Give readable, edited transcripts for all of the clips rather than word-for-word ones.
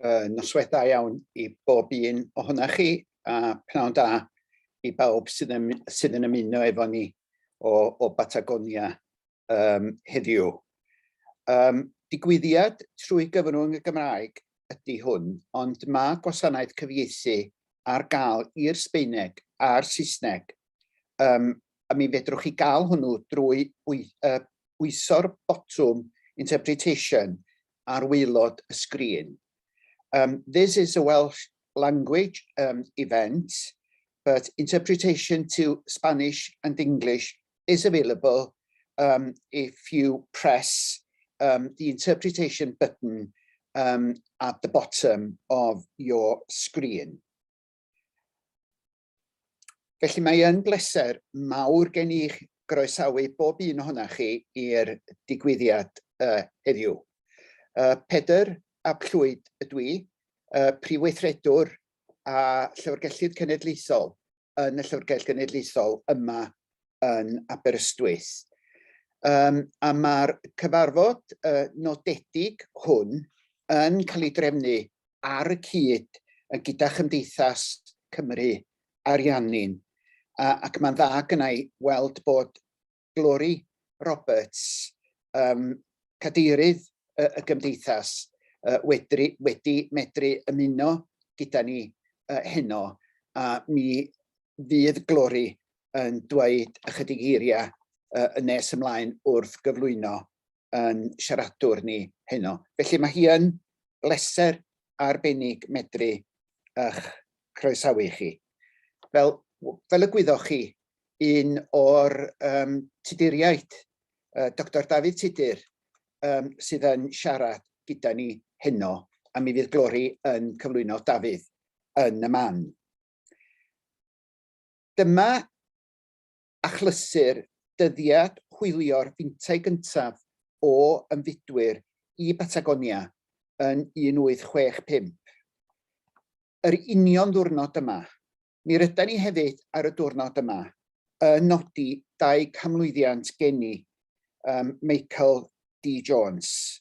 Noswaith dda iawn i bob un ohonoch chi a pnawn da i bawb sydd yn, sydd yn ymuno efo ni o, o Batagonia um, heddiw. Um, digwyddiad trwy gyfrwng y Gymraeg ydy hwn, ond mae gwasanaeth cyfieithu ar gael i'r Sbeineg a'r Saesneg, um, a mi fedrwch chi gael hwnnw drwy bwyso'r botwm interpretation ar waelod y sgrin. Um, this is a Welsh language um, event, but interpretation to Spanish and English is available um, if you press um, the interpretation button um, at the bottom of your screen. Felly mae yn bleser mawr gen i groesawu bob un ohonoch chi i'r digwyddiad uh, heddiw. Uh, Pedr ap Llwyd ydw i, uh, Prif Weithredwr a Llyfrgellydd Cenedlaethol yn y Llyfrgell Genedlaethol yma yn Aberystwyth. Um, a mae'r cyfarfod uh, nodedig hwn yn cael ei drefnu ar y cyd yn gyda Chymdeithas Cymru Ariannin, ac mae'n dda gynna i weld bod Glory Roberts, um, cadeirydd y, y gymdeithas, uh, wedi, wedi medru ymuno gyda ni uh, heno, a mi fydd Glory yn dweud ychydig eiriau uh, yn nes ymlaen wrth gyflwyno yn siaradwr ni heno. Felly mae hi yn bleser arbennig medru eich croesawu chi. Fel, fel y gwyddoch chi, un o'r um, Tuduriaid, uh, Dr Dafydd Tudur, um, sydd yn siarad gyda ni heno, a mi fydd Glori yn cyflwyno Dafydd yn y man. Dyma achlysur dyddiad hwylio'r fintai gyntaf o ymfudwyr i Batagonia yn 1865. Yr union ddiwrnod yma, mi rydan ni hefyd ar y diwrnod yma yn nodi 200 geni um, Michael D. Jones.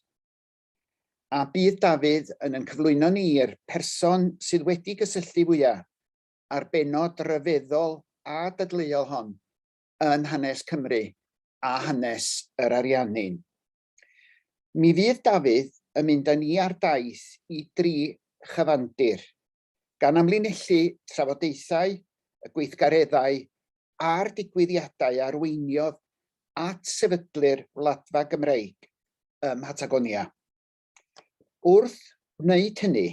A bydd Dafydd yn yn cyflwyno ni i'r person sydd wedi gysylltu fwyaf a'r bennod ryfeddol a dadleuol hon yn hanes Cymru a hanes yr Ariannin. Mi fydd Dafydd yn mynd â ni ar daith i dri chyfandir, gan amlinellu trafodaethau, y gweithgareddau a'r digwyddiadau a arweiniodd at sefydlu'r Wladfa Gymreig ym Mhatagonia. Wrth wneud hynny,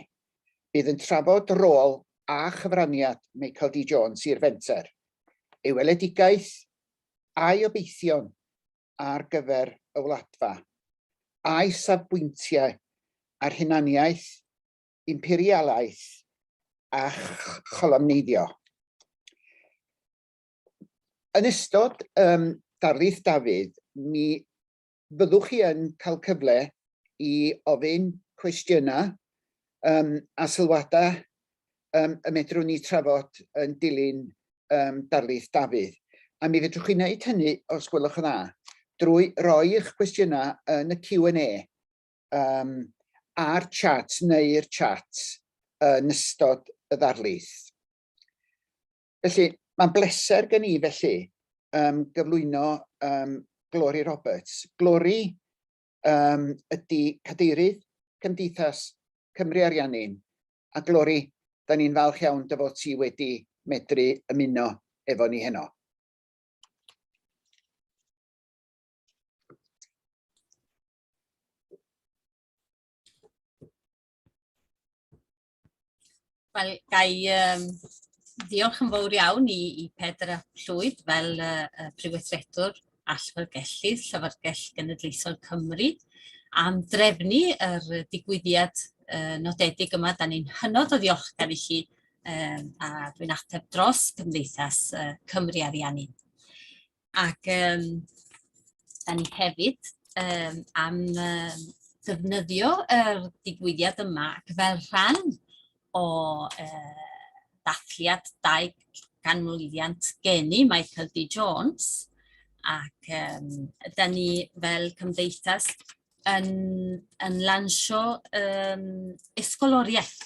bydd yn trafod rôl a chyfraniad Michael D Jones i'r fenter, ei weledigaeth a'i obeithion ar gyfer y Wladfa, a'i safbwyntiau ar hunaniaeth, imperialaeth a cholomneiddio. Yn ystod um, darlith Dafydd, mi fyddwch chi yn cael cyfle i ofyn cwestiynau um, a sylwadau um, y medrwn ni trafod yn dilyn um, darlith Dafydd. A mi fedrwch chi wneud hynny, os gwelwch yn dda, drwy roi eich cwestiynau yn y Q&A um, a'r chat neu'r chat yn ystod y ddarlith. Felly, mae'n bleser gen i felly um, gyflwyno um, Glory Roberts. Glory um, ydy cadeirydd Cymdeithas Cymru Ariannin, a Glory, da ni'n falch iawn dy fod ti wedi medru ymuno efo ni heno. Wel, ga i um, ddiolch yn fawr iawn i, i Pedr a Llwyd fel uh, uh, Prif Weithredwr a Llyfrgellydd Llyfrgell Genedlaethol Cymru am drefnu yr digwyddiad uh, nodedig yma. Da ni'n hynod o ddiolchgar i chi um, a dwi'n ateb dros Cymdeithas uh, Cymru Ariannin. Ac um, da ni hefyd um, am um, defnyddio yr digwyddiad yma ac fel rhan o uh, dathliad 200 geni Michael D. Jones ac um, da ni fel cymdeithas yn, yn lansio um, ysgoloriaeth.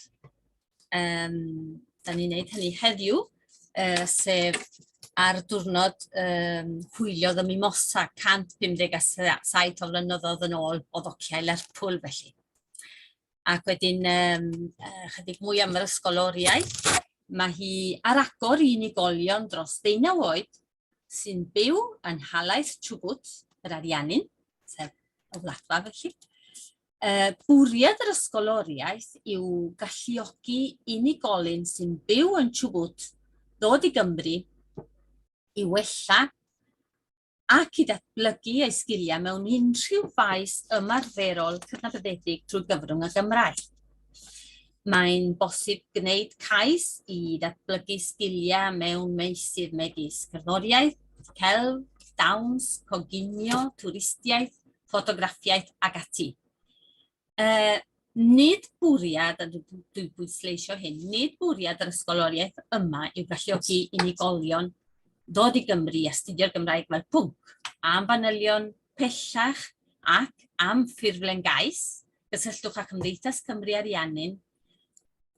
Um, da ni'n neud hynny heddiw, uh, sef ar diwrnod um, hwyliodd y Mimosa 157 o flynyddoedd yn ôl o ddociau Lerpwl felly. Ac wedyn um, chydig mwy am yr ysgoloriaeth. Mae hi ar agor i unigolion dros 19 oed sy'n byw yn nhalaith Chubut, yr Ariannin, sef y Wladfa felly. Uh, bwriad yr ysgoloriaeth yw galluogi unigolyn sy'n byw yn Chubut ddod i Gymru i wella ac i ddatblygu ei sgiliau mewn unrhyw faes ymarferol cydnabyddedig drwy gyfrwng y Gymraeg. Mae'n bosib gwneud cais i ddatblygu sgiliau mewn meysydd megis cerddoriaeth, celf, dawns, coginio, twristiaeth, ffotograffiaeth ac ati. Uh, nid bwriad, a dwi'n dwi bwysleisio hyn, nid bwriad yr ysgoloriaeth yma yw galluogi unigolion ddod i Gymru i astudio'r Gymraeg fel pwnc. Am fanylion pellach ac am ffurflen gais, gysylltwch â Chymdeithas Cymru Ariannin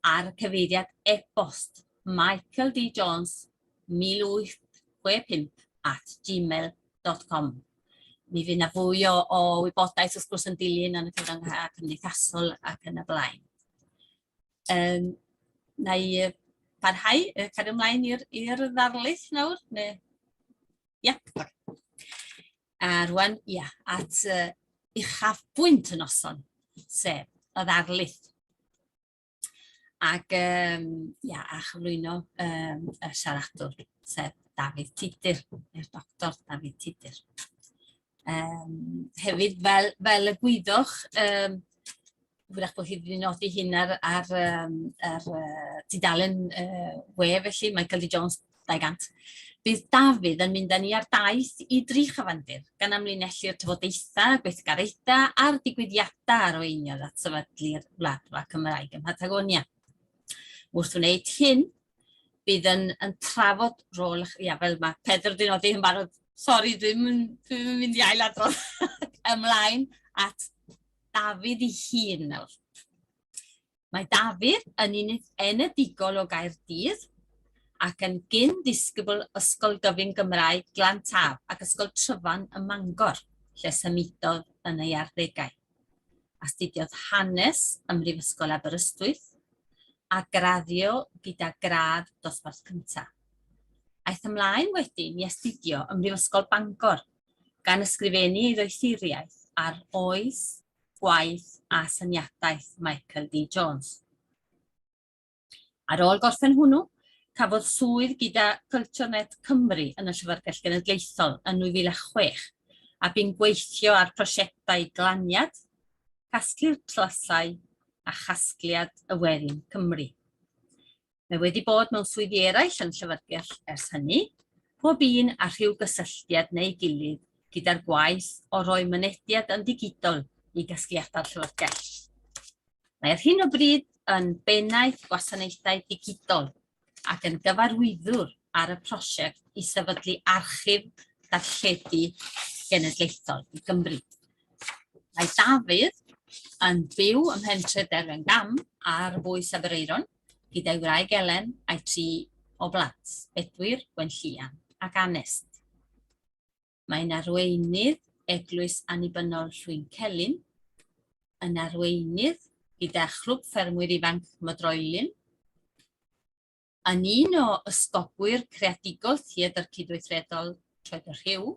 ar y cyfeiriad e-bost michaeldjones 1865 at gmail.com. Mi fydd 'na fwy o, o wybodaeth wrth gwrs yn dilyn yn y cyfryngau cymdeithasol ac yn y blaen. Um, na i parhau, cario ymlaen i'r ddarlith nawr, neu... Ia, yeah. A rwan, ia, at uh, uchafbwynt y noson, sef y ddarlith. Ac um, ia, a chyflwyno um, y siaradwr, sef Dafydd Tudur, neu'r doctor Dafydd Tudur. Um, hefyd, fel, fel y gwyddoch, um, hwyrach bod chi wedi nodi hyn ar, ar, um, ar uh, tudalen uh, we, felly, Michael D. Jones 200. Bydd Dafydd yn mynd â ni ar daith i dri chyfandir, gan amlinellu'r trafodaethau, gweithgareddau a'r digwyddiadau arweiniodd at sefydlu'r Wladfa Cymraeg ym Mhatagonia. Wrth wneud hyn, bydd yn, yn trafod rôl, ia, fel mae Pedr wedi nodi yn barod, sori, dwi'n dwi, dwi mynd i ailadrodd ymlaen at Dafydd ei hun nawr. Mae Dafydd yn un enedigol o Gaerdydd ac yn gyn-ddisgybl Ysgol Gyfun Gymraeg Glan Taf ac Ysgol Tryfan ym Mangor, lle symudodd yn ei arddegau. Astudiodd hanes ym Mhrifysgol Aberystwyth a graddio gyda gradd dosbarth cyntaf. Aeth ymlaen wedyn i astudio ym Mhrifysgol Bangor, gan ysgrifennu ei ddoethuriaeth ar oes gwaith a syniadaeth Michael D. Jones. Ar ôl gorffen hwnnw, cafodd swydd gyda CultureNet Cymru yn y Llyfrgell Genedlaethol yn 2006 a bu'n gweithio ar prosiectau glaniad, casglu'r tlysau a chasgliad y werin Cymru. Mae wedi bod mewn swyddi eraill yn Llyfrgell ers hynny, pob un â rhyw gysylltiad neu gilydd gyda'r gwaith o roi mynediad yn ddigidol i gasgliadau'r Llyfrgell. Mae ar hyn o bryd yn Bennaeth Gwasanaethau Digidol ac yn gyfarwyddwr ar y prosiect i sefydlu archif darlledu genedlaethol i Gymru. Mae Dafydd yn byw ym mhentre Derwen Gam ar bwys Aberaeron gyda'i wraig Elen a'i tri o blant, Bedwyr, Gwenllian ac Anest. Mae'n arweinydd Eglwys Annibynnol Llwyn Celyn, yn arweinydd gyda Chlwb Ffermwyr Ifanc Modroelyn, Yn un o ysgogwyr creadigol Theatr Cydweithredol Troed y Rhiw,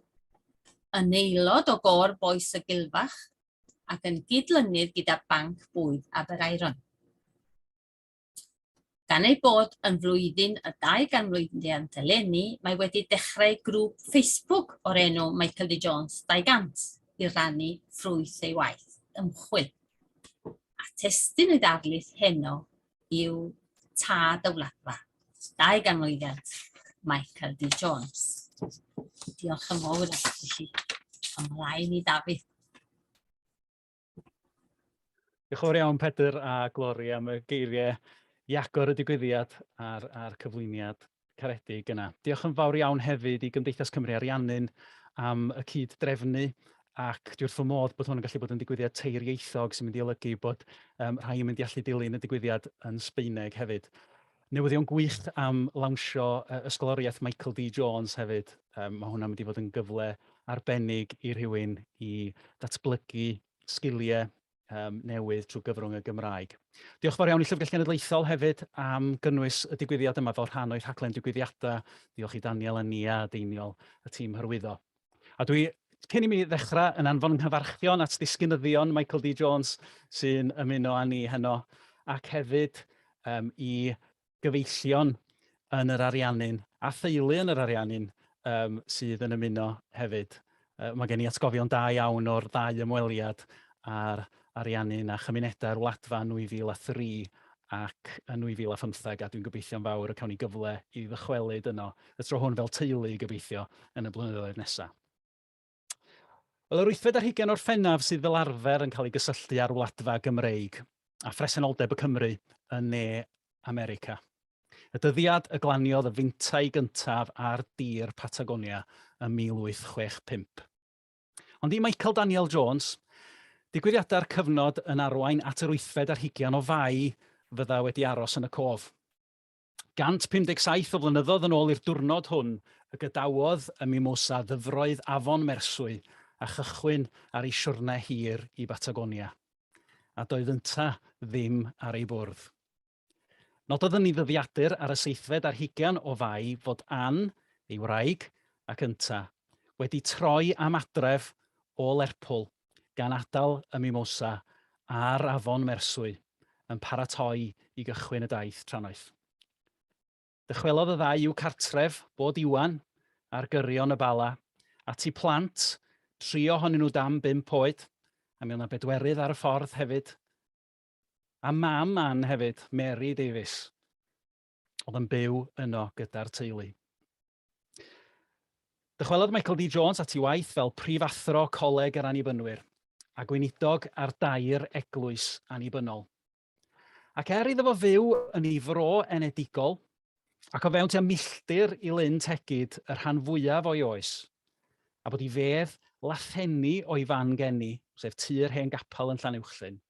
yn aelod o Gôr Bois y Gilfach ac yn gydlynydd gyda Banc Bwyd Aberaeron. Gan ei bod yn flwyddyn y 200 mlwyddiant eleni, mae wedi dechrau grŵp Facebook o'r enw Michael D Jones 200 i rannu ffrwyth ei waith ymchwil. A testun y ddarlith heno yw Tad y Wladfa, 200 mlwyddiant, Michael D. Jones. Diolch yn fawr i chi. Ymlaen i Dafydd. Diolch yn fawr iawn Pedr a Gloria am y geiriau i agor y digwyddiad a'r, a'r cyflwyniad caredig yna. Diolch yn fawr iawn hefyd i Gymdeithas Cymru Ariannin am y cyd-drefnu Ac dwi wrth fy modd bod hwn yn gallu bod yn digwyddiad teirieithog sy'n mynd i olygu bod um, rhai yn mynd i allu dilyn y digwyddiad yn Sbaeneg hefyd. Newyddion gwych am lawnsio ysgoloriaeth Michael D Jones hefyd. Um, mae hwnna'n mynd i fod yn gyfle arbennig i rhywun i datblygu sgiliau um, newydd trwy gyfrwng y Gymraeg. Diolch fawr iawn i Llyfrgell Genedlaethol hefyd am gynnwys y digwyddiad yma fel rhan o'i rhaglen digwyddiadau. Diolch i Daniel a Nia a Deiniol, y tîm hyrwyddo. A dwi, cyn i mi ddechrau, yn anfon nghyfarchion at ddisgynyddion Michael D Jones sy'n ymuno â ni heno, ac hefyd um, i gyfeillion yn yr Ariannin a theulu yn yr Ariannin um, sydd yn ymuno hefyd. Uh, mae gen i atgofion da iawn o'r ddau ymweliad ar Ariannin a chymunedau'r Wladfa yn 2003 ac yn 2015 a dwi'n gobeithio'n fawr y cawn ni gyfle i ddychwelyd yno, y tro hwn fel teulu gobeithio yn y blynyddoedd nesaf. Wel, yr wythfed ar hugain o'r Orffennaf sydd fel arfer yn cael ei gysylltu â'r Wladfa Gymreig a phresenoldeb y Cymry yn Ne America. Y dyddiad y glaniodd y fintai gyntaf ar dir Patagonia ym 1865. Ond i Michael Daniel Jones, digwyddiadau'r cyfnod yn arwain at yr wythfed ar hugain o Fai fydda wedi aros yn y cof. 157 o flynyddoedd yn ôl i'r diwrnod hwn y gadawodd y Mimosa ddyfroedd afon Merswy a chychwyn ar ei siwrne hir i Batagonia. A doedd ynta ddim ar ei bwrdd. Nododd yn ei ddyddiadur ar y seithfed ar hugain o Fai fod Ann, ei wraig, ac ynta, wedi troi am adref o Lerpwl gan adael y Mimosa ar afon Merswy yn paratoi i gychwyn y daith trannoeth. Dychwelodd y ddau i'w cartref, bod Iwan, ar gyrion y Bala, at eu plant, tri ohonyn nhw dan bump oed, a mi oedd 'na bedwerydd ar y ffordd hefyd, A mam Ann hefyd, Mary Davies, oedd yn byw yno gyda'r teulu. Dychwelodd Michael D Jones at ei waith fel prifathro Coleg yr Annibynwyr a gweinidog ar dair eglwys annibynnol. Ac er iddo fo fyw yn ei fro enedigol, ac o fewn tua milltir i Lyn Tegid y rhan fwyaf o'i oes, a bod ei fedd lathenni o'i fan geni, sef tŷ'r hen gapel yn Llanuwchllyn,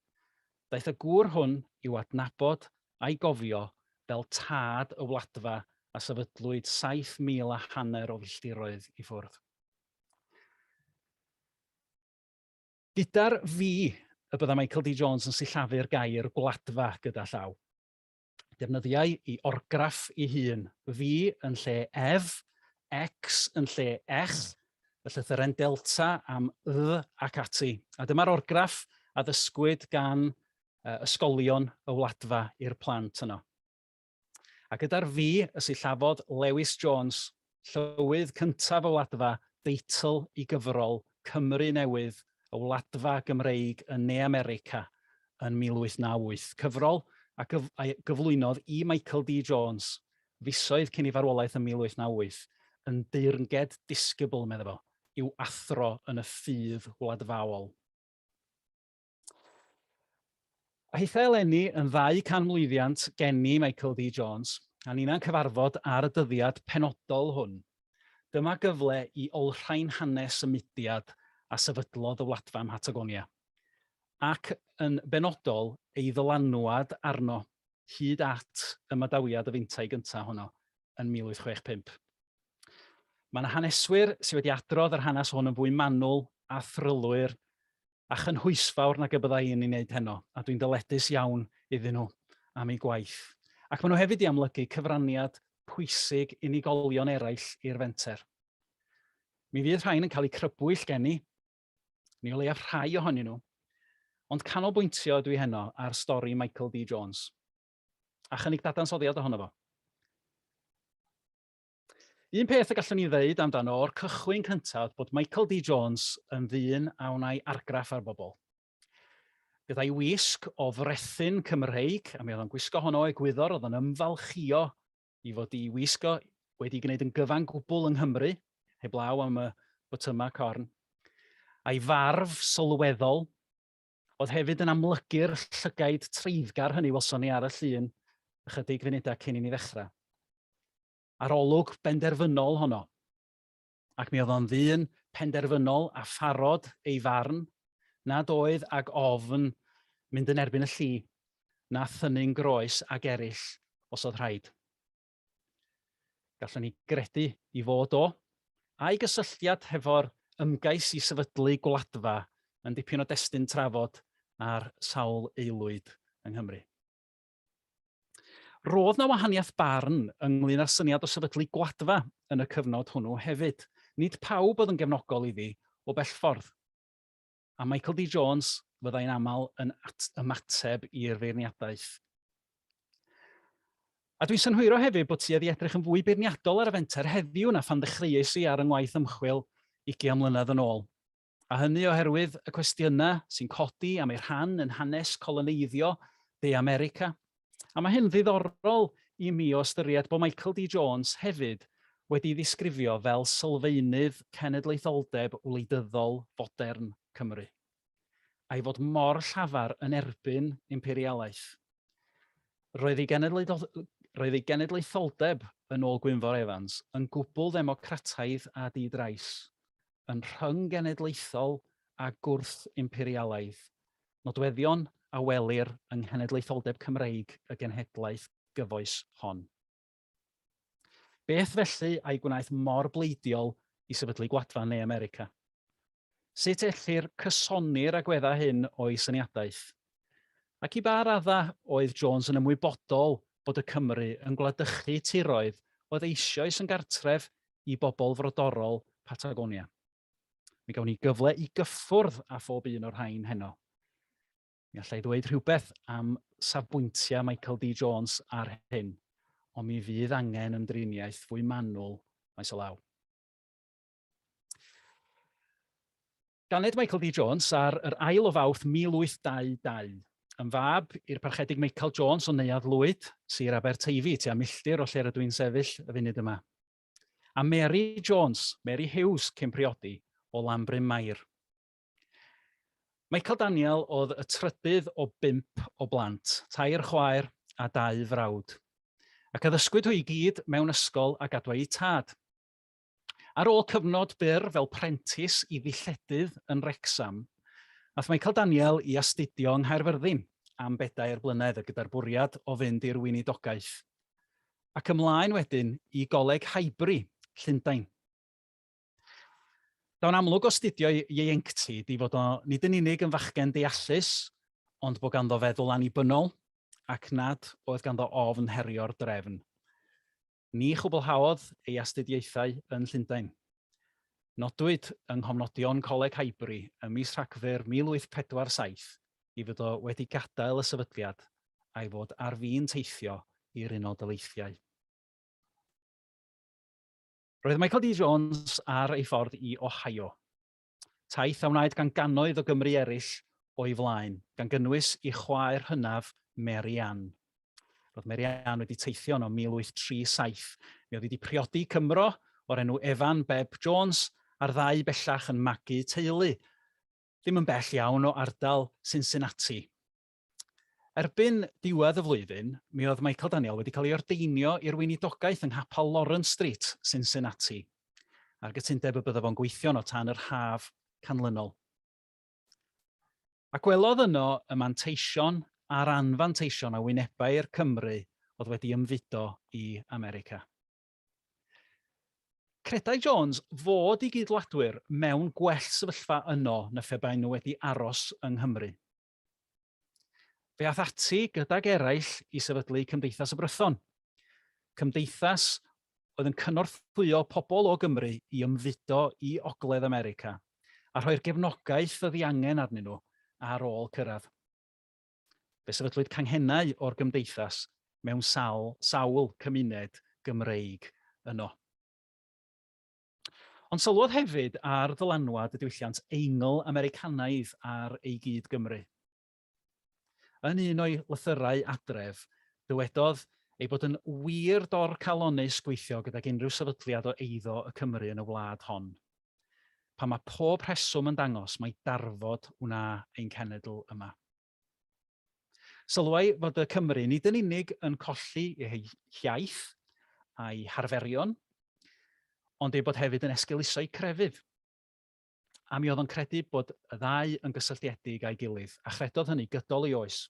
daeth y gŵr hwn i'w adnabod a'i gofio fel tad y Wladfa a sefydlwyd 7,000 a hanner o filltiroedd i ffwrdd. Gyda'r fi y bydda Michael D Jones yn sillafu'r gair gwladfa gyda llaw. Defnyddiai i orgraff ei hun, fi yn lle ef, x yn lle ech, y llythyren delta am dd ac ati. A dyma'r orgraff a ddysgwyd gan ysgolion y Wladfa i'r plant yno. A gyda'r fi y sillafodd Lewis Jones, llywydd cyntaf y Wladfa, deitl i gyfrol Cymru Newydd, y Wladfa Gymreig yn Ne America yn 1898, cyfrol a gyf a gyflwynodd i Michael D Jones fisoedd cyn ei farwolaeth yn 1898, yn deyrnged disgybl, medde fo, i'w athro yn y ffydd wladfaol. A hithau eleni yn ddau canmlwyddiant geni Michael D Jones, a ninnau'n cyfarfod ar y dyddiad penodol hwn, dyma gyfle i olrhain hanes y mudiad a sefydlodd y Wladfa ym Mhatagonia, ac yn benodol ei ddylanwad arno hyd at ymadawiad y fintai gyntaf honno yn 1865. Mae yna haneswyr sydd wedi adrodd yr hanes hwn yn fwy manwl a thrylwyr a chynhwysfawr nag y bydda i'n ei wneud heno, a dwi'n dyledus iawn iddyn nhw am eu gwaith. Ac maen nhw hefyd i amlygu cyfraniad pwysig unigolion eraill i'r fenter. Mi fydd rhain yn cael eu crybwyll gen i, neu o leiaf rhai ohonyn nhw, ond canolbwyntio ydw i heno ar stori Michael D Jones, a chynnig dadansoddiad ohono fo. Un peth y gallwn ni ddeud amdano o'r cychwyn cyntaf oedd bod Michael D Jones yn ddyn a wnâi argraff ar bobl. Gyda'i wisg o frethyn Cymreig, a mi oedd o'n gwisgo hon o egwyddor, oedd o'n ymfalchïo i fod i wisgo wedi gwneud yn gyfan gwbl yng Nghymru, heblaw am y botymau corn, a'i farf sylweddol, oedd hefyd yn amlygu'r llygaid treiddgar hynny welson ni ar y llun ychydig funudau cyn i ni ddechrau. Arolwg benderfynol honno, ac mi oedd o'n ddyn penderfynol a pharod ei farn, nad oedd ag ofn mynd yn erbyn y lli, na thynnu'n groes ag eraill os oedd rhaid. Gallwn ni gredu i fod o, a'i gysylltiad hefo'r ymgais i sefydlu gwladfa yn dipyn o destun trafod ar sawl aelwyd yng Nghymru. Roedd 'na wahaniaeth barn ynglŷn â'r syniad o sefydlu gwladfa yn y cyfnod hwnnw hefyd. Nid pawb oedd yn gefnogol iddi o bell ffordd. A Michael D Jones fyddai'n aml yn ymateb i'r feirniadaeth. A dwi'n synhwyro hefyd bod tuedd i edrych yn fwy beirniadol ar y fenter heddiw na phan ddechreuais i ar 'y ngwaith ymchwil ugian mlynedd yn ôl. A hynny oherwydd y cwestiynau sy'n codi am ei rhan yn hanes coloneiddio De America. A mae hyn ddiddorol i mi o ystyried bod Michael D Jones hefyd wedi'i ddisgrifio fel sylfaenydd cenedlaetholdeb wleidyddol fodern Cymru, a'i fod mor llafar yn erbyn imperialaeth. Roedd ei roedd ei genedlaetholdeb, yn ôl Gwynfor Evans, yn gwbl ddemocrataidd a di-drais, yn rhyng-genedlaethol a gwrth-imperialaidd, nodweddion a welir yng nghenedlaetholdeb Cymreig y genhedlaeth gyfoes hon. Beth felly a'i gwnaeth mor bleidiol i sefydlu gwladfa yn Ne America? Sut ellir cysoni'r agweddau hyn o'i syniadaeth? Ac i ba raddau oedd Jones yn ymwybodol bod y Cymry yn gwladychu tiroedd oedd eisioes yn gartref i bobl frodorol Patagonia? Mi gawn ni gyfle i gyffwrdd â phob un o'r rhain heno. Mi alla i ddweud rhywbeth am safbwyntiau Michael D Jones ar hyn, ond mi fydd angen ymdriniaeth fwy manwl maes o law. Ganed Michael D Jones ar yr ail o Fawrth 1822, yn fab i'r Parchedig Michael Jones o Neuadd Lwyd, Sir Aberteifi, tua milltir o lle rydw i'n sefyll y funud yma. A Mary Jones, Mary Hughes cyn priodi, o Lanbryn Mair. Michael Daniel oedd y trydydd o bump o blant, tair chwaer a dau frawd. Ac addysgwyd hwy i gyd mewn ysgol a gadwai eu tad. Ar ôl cyfnod byr fel prentis i ddilledydd yn Wrecsam, ath Michael Daniel i astudio yng Nghaerfyrddin am bedair blynedd gyda'r bwriad o fynd i'r weinidogaeth. Ac ymlaen wedyn i Goleg Highbury, Llundain. Daw'n amlwg o astudio ieuenctid i fod o nid yn unig yn fachgen deallus, ond bod ganddo feddwl annibynnol ac nad oedd ganddo ofn herio'r drefn. Ni chwblhaodd ei astudiaethau yn Llundain. Nodwyd yng nghofnodion Coleg Highbury ym mis Rhagfyr 1847 ei fod o wedi gadael y sefydliad a'i fod ar fin teithio i'r Unol Daleithiau. Roedd Michael D Jones ar ei ffordd i Ohio. Taith a wnaed gan gannoedd o Gymry eraill o'i flaen, gan gynnwys ei chwaer hynaf, Mary Ann. Roedd Mary Ann wedi teithio yno 1837. Mi oedd wedi priodi Cymro o'r enw Evan Bebb Jones, a'r ddau bellach yn magu teulu, ddim yn bell iawn o ardal Cincinnati. Erbyn diwedd y flwyddyn, mi oedd Michael Daniel wedi cael ei ordeinio i'r weinidogaeth yng Nghapel Lawrence Street, Cincinnati, ar gytundeb y bydda fo'n gweithio yno tan yr haf canlynol. A gwelodd yno y manteision a'r anfanteision a wynebai'r Cymry oedd wedi ymfudo i America. Credai Jones fod ei gydwladwyr mewn gwell sefyllfa yno na phe baen nhw wedi aros yng Nghymru. Fe ath ati gydag eraill i sefydlu Cymdeithas y Brython, cymdeithas oedd yn cynorthwyo pobl o Gymru i ymfudo i Ogledd America a rhoi'r gefnogaeth oedd ei angen arnyn nhw ar ôl cyrraedd. Fe sefydlwyd canghennau o'r gymdeithas mewn sawl, sawl cymuned Gymreig yno. Ond sylwodd hefyd ar ddylanwad y diwylliant Eingl-Americanaidd ar ei gyd-Gymry. Yn un o'i lythyrau adref, dywedodd ei bod yn wir dorcalonnus gweithio gydag unrhyw sefydliad o eiddo y Cymry yn y wlad hon, pan mae pob rheswm yn dangos mai darfod wna ein cenedl yma. Sylwai fod y Cymry nid yn unig yn colli eu hiaith a'i harferion, ond eu bod hefyd yn esgeuluso'u crefydd. A mi oedd o'n credu bod y ddau yn gysylltiedig â'i gilydd, a chredodd hynny gydol ei oes.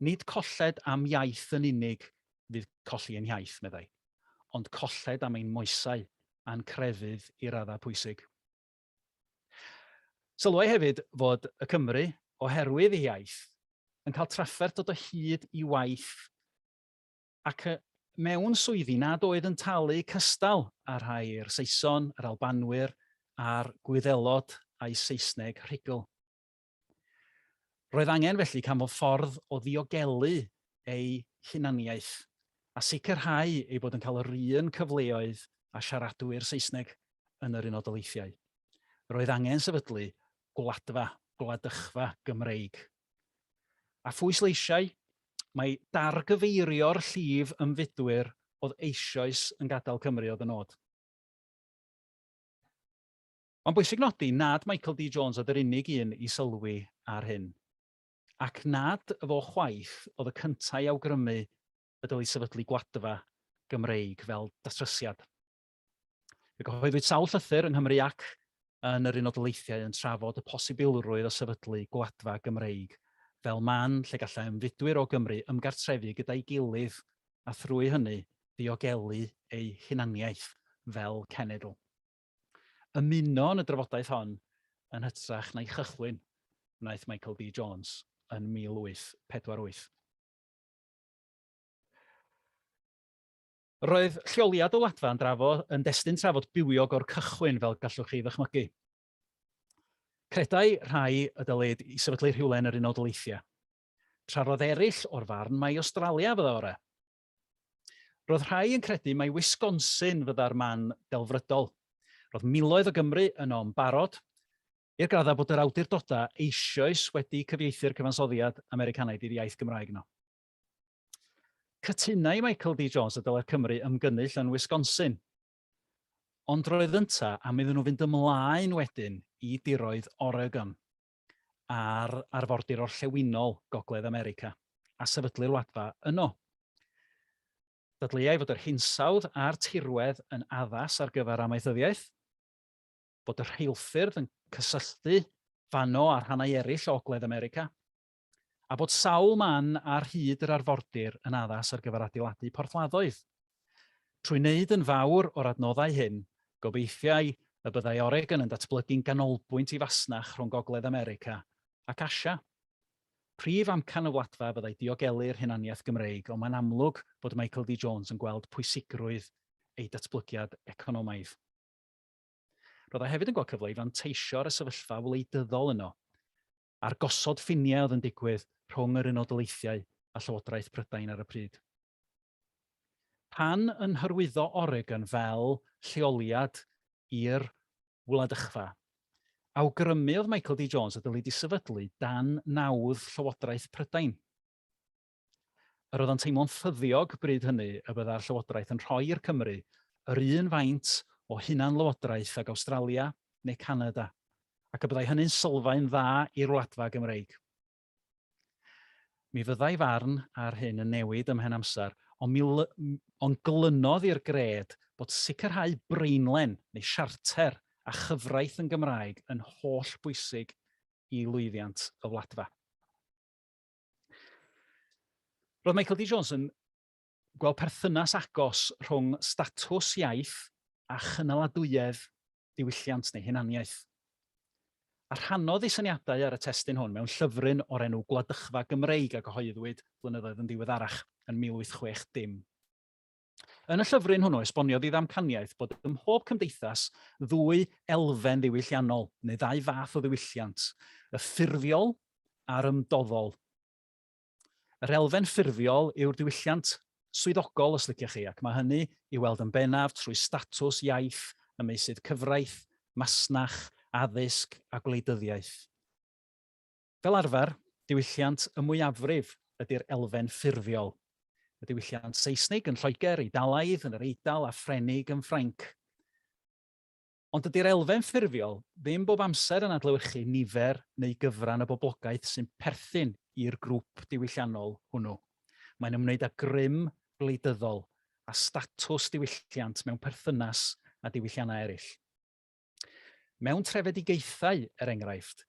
Nid colled am iaith yn unig fydd colli ein hiaith, meddai, ond colled am ein moesau a'n crefydd i raddau pwysig. Sylwai hefyd fod y Cymry, oherwydd eu hiaith, yn cael trafferth dod o hyd i waith ac mewn swyddi nad oedd yn talu cystal â rhai'r Saeson, yr Albanwyr a'r Gwyddelod a'u Saesneg rhugl. Roedd angen felly canfod ffordd o ddiogelu eu hunaniaeth a sicrhau eu bod yn cael yr un cyfleoedd â siaradwyr Saesneg yn yr Unol Daleithiau. Roedd angen sefydlu gwladfa, gwladychfa Gymreig. A phwysleisiai mai dargyfeirio'r llif ymfudwyr oedd eisoes yn gadael Cymru oedd y nod. Mae'n bwysig nodi nad Michael D Jones oedd yr unig un i sylwi ar hyn, ac nad y fo chwaith oedd y cyntaf i awgrymu y dylid sefydlu gwladfa Gymreig fel datrysiad. Fe gyhoeddwyd sawl llythyr yng Nghymru ac yn yr Unol Daleithiau yn trafod y posibilrwydd o sefydlu gwladfa Gymreig fel man lle gallai ymfudwyr o Gymru ymgartrefu gyda'i gilydd a thrwy hynny ddiogelu eu hunaniaeth fel cenedl. Ymuno yn y drafodaeth hon yn hytrach na'i chychwyn wnaeth Michael D Jones yn 1848. Roedd lleoliad y Wladfa yn, drafo, yn destun trafod bywiog o'r cychwyn, fel gallwch chi ddychmygu. Credai rhai y dylid i sefydlu rhywle yn yr Unol Daleithiau, tra roedd eraill o'r farn mai Awstralia fydda orau. Roedd rhai yn credu mai Wisconsin fydda'r man delfrydol. Roedd miloedd o Gymry yno yn barod, i'r graddau bod yr awdurdodau eisoes wedi cyfieithu'r cyfansoddiad Americanaidd i'r iaith Gymraeg yno. Cytunai Michael D Jones y dylai'r Cymry ymgynnull yn Wisconsin, ond roedd ynta am iddyn nhw fynd ymlaen wedyn i diroedd Oregon ar arfordir orllewinol Gogledd America a sefydlu'r Wladfa yno. Dadleuai fod yr hinsawdd a'r tirwedd yn addas ar gyfer amaethyddiaeth, bod y rheilffyrdd yn cysylltu fanno â rhannau eraill o Ogledd America, a bod sawl man ar hyd yr arfordir yn addas ar gyfer adeiladu porthladdoedd. Trwy wneud yn fawr o'r adnoddau hyn, gobeithiai y byddai Oregon yn datblygu'n ganolbwynt i fasnach rhwng Gogledd America ac Asia. Prif amcan y Wladfa fyddai diogelu'r hunaniaeth Gymreig, ond mae'n amlwg bod Michael D Jones yn gweld pwysigrwydd ei datblygiad economaidd. Roedd o hefyd yn gweld cyfle i fanteisio ar y sefyllfa wleidyddol yno, a'r gosod ffiniau oedd yn digwydd rhwng yr Unol Daleithiau a Llywodraeth Prydain ar y pryd. Pan yn hyrwyddo Oregon fel lleoliad i'r wladychfa, awgrymu oedd Michael D Jones y dylid ei sefydlu dan nawdd Llywodraeth Prydain. Yr oedd o'n teimlo'n ffyddiog bryd hynny y byddai'r Llywodraeth yn rhoi i'r Cymry yr un faint o hunan-lywodraeth ag Awstralia neu Canada, ac y byddai hynny'n sylfaen dda i'r Wladfa Gymreig. Mi fyddai farn ar hyn yn newid ymhen amser, ond mi ond glynodd i'r gred bod sicrhau breinlen neu siarter a chyfraith yn Gymraeg yn holl bwysig i lwyddiant y Wladfa. Roedd Michael D Jones yn gweld perthynas agos rhwng statws iaith a chynaladwyedd diwylliant neu hunaniaeth. A rhannodd ei syniadau ar y testun hwn mewn llyfryn o'r enw Gwladychfa Gymreig a gyhoeddwyd flynyddoedd yn ddiweddarach yn 1860. Yn y llyfryn hwnnw, esboniodd ei ddamcaniaeth bod ym mhob cymdeithas ddwy elfen ddiwylliannol, neu ddau fath o ddiwylliant, y ffurfiol a'r ymdoddol. Yr elfen ffurfiol yw'r diwylliant swyddogol, os liciech chi, ac mae hynny i'w weld yn bennaf trwy statws iaith ym meysydd cyfraith, masnach, addysg a gwleidyddiaeth. Fel arfer, diwylliant y mwyafrif ydy'r elfen ffurfiol. Y diwylliant Seisnig yn Lloegr, Eidalaidd yn yr Eidal a Ffrenig yn Ffrainc. Ond dydy'r elfen ffurfiol ddim bob amser yn adlewyrchu nifer neu gyfran y boblogaeth sy'n perthyn i'r grŵp diwylliannol hwnnw. Mae'n ymwneud â grym gwleidyddol a statws diwylliant mewn perthynas â diwylliannau eraill. Mewn trefedigaethau, er enghraifft,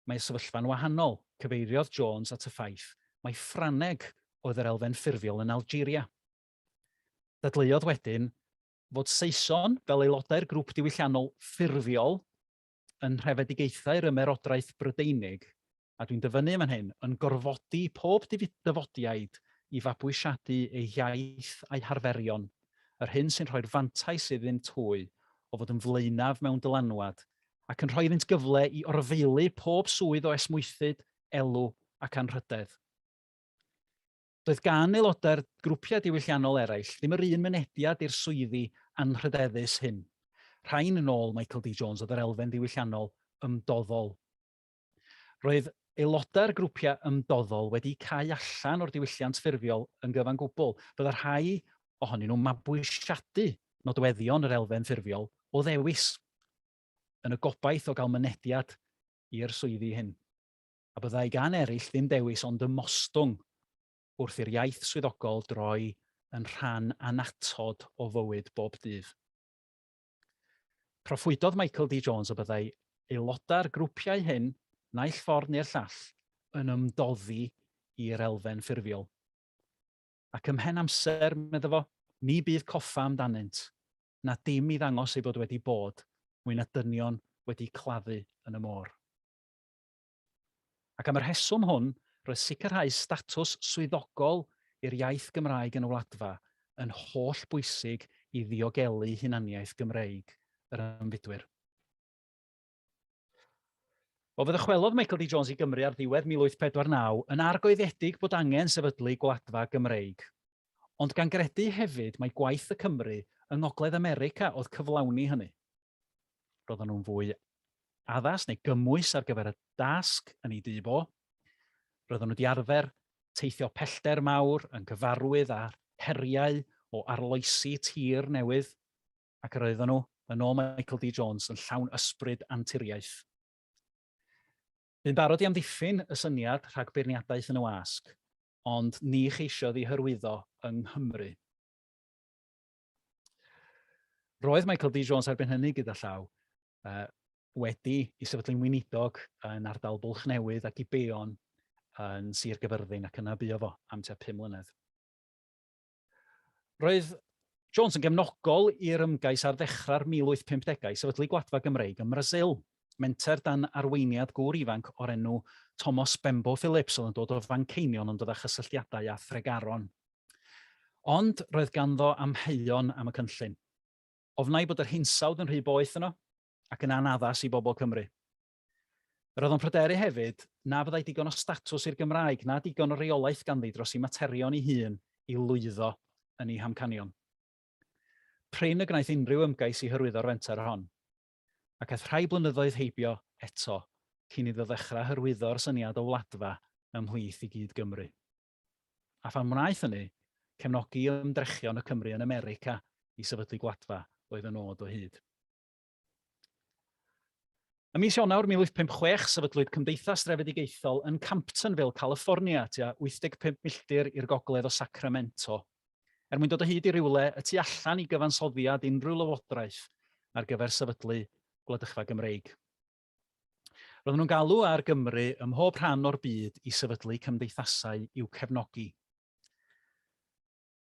mae y sefyllfa'n wahanol, cyfeiriodd Jones at y ffaith mai Ffrangeg oedd yr elfen ffurfiol yn Algeria. Dadleuodd wedyn fod Saeson, fel aelodau'r grŵp diwylliannol ffurfiol yn nhrefedigaethau'r Ymerodraeth Brydeinig, a dwi'n dyfynnu yn fan hyn, yn gorfodi pob dyfodiaid i fabwysiadu eu hiaith a'u harferion, yr hyn sy'n rhoi'r fantais iddynt hwy o fod yn flaenaf mewn dylanwad, ac yn rhoi iddynt gyfle i orfaelu pob swydd o esmwythyd, elw ac anrhydedd. Doedd gan aelodau'r grwpiau diwylliannol eraill ddim yr un mynediad i'r swyddi anrhydeddus hyn. Rhain yn ôl Michael D Jones oedd yr elfen ddiwylliannol ymdoddol. Roedd aelodau'r grwpiau ymdoddol wedi cau allan o'r diwylliant ffurfiol yn gyfan gwbl. Byddai rhai ohonyn nhw'n mabwysiadu nodweddion yr elfen ffurfiol o ddewis, yn y gobaith o gael mynediad i'r swyddi hyn. A byddai gan eraill ddim dewis ond ymostwng wrth i'r iaith swyddogol droi yn rhan annatod o fywyd bob dydd. Proffwydodd Michael D Jones y byddai aelodau'r grwpiau hyn, naill ffordd neu'r llall, yn ymdoddi i'r elfen ffurfiol. Ac ymhen amser, medda fo, ni bydd coffa amdanynt, na dim i ddangos eu bod wedi bod mwy na dynion wedi claddu yn y môr. Ac am y rheswm hwn, roedd sicrhau statws swyddogol i'r iaith Gymraeg yn y Wladfa yn holl bwysig i ddiogelu hunaniaeth Gymreig yr ymfudwyr. Wel, fe ddychwelodd Michael D Jones i Gymru ar ddiwedd 1849 yn argoeddedig bod angen sefydlu gwladfa Gymreig. Ond gan gredu hefyd mai gwaith y Cymry yng Ngogledd America oedd cyflawni hynny. Roedden nhw'n fwy addas neu gymwys ar gyfer y dasg yn ei dyb o. Roedden nhw wedi arfer teithio pellter mawr yn gyfarwydd â'r heriau o arloesi tir newydd, ac yr oedden nhw, yn ôl Michael D Jones, yn llawn ysbryd anturiaeth. Bu'n barod i amddiffyn y syniad rhag beirniadaeth yn y wasg, ond ni cheisiodd ei hyrwyddo yng Nghymru. Roedd Michael D Jones erbyn hynny gyda llaw uh, wedi i sefydlu'n weinidog yn ardal Bwlch Newydd a Gibeon yn Sir Gyfyrddin ac yna buo fo am tua 5 mlynedd. Roedd Jones yn gefnogol i'r ymgais ar ddechrau'r 1850au i sefydlu gwladfa Gymreig ym Mrasil, menter dan arweiniad gŵr ifanc o'r enw Thomas Bembo Phillips oedd yn dod o Fanceinion ond oedd â chysylltiadau â Thregaron. Ond roedd ganddo amheuon am y cynllun. Ofnai bod yr hinsawdd yn rhy boeth yno, ac yn anaddas i bobl Cymru. Roedd o'n pryderu hefyd na fyddai digon o statws i'r Gymraeg na digon o reolaeth ganddi dros ei materion ei hun i lwyddo yn ei hamcanion. Prin y gwnaeth unrhyw ymgais i hyrwyddo'r fenter hon, ac aeth rhai blynyddoedd heibio eto cyn iddo ddechrau hyrwyddo'r syniad o wladfa ymhlith i gyd-Gymry. A phan wnaeth hynny, cefnogi ymdrechion y Cymry yn America i sefydlu gwladfa oedd y nod o hyd. Ym mis Ionawr 1856, sefydlwyd Cymdeithas Drefedigaethol yn Camptonville, California, tua 85 milltir i'r gogledd o Sacramento, er mwyn dod o hyd i rywle y tu allan i gyfansoddiad unrhyw lywodraeth ar gyfer sefydlu gwladychfa Gymreig. Roedden nhw'n galw ar Gymru ym mhob rhan o'r byd i sefydlu cymdeithasau i'w cefnogi.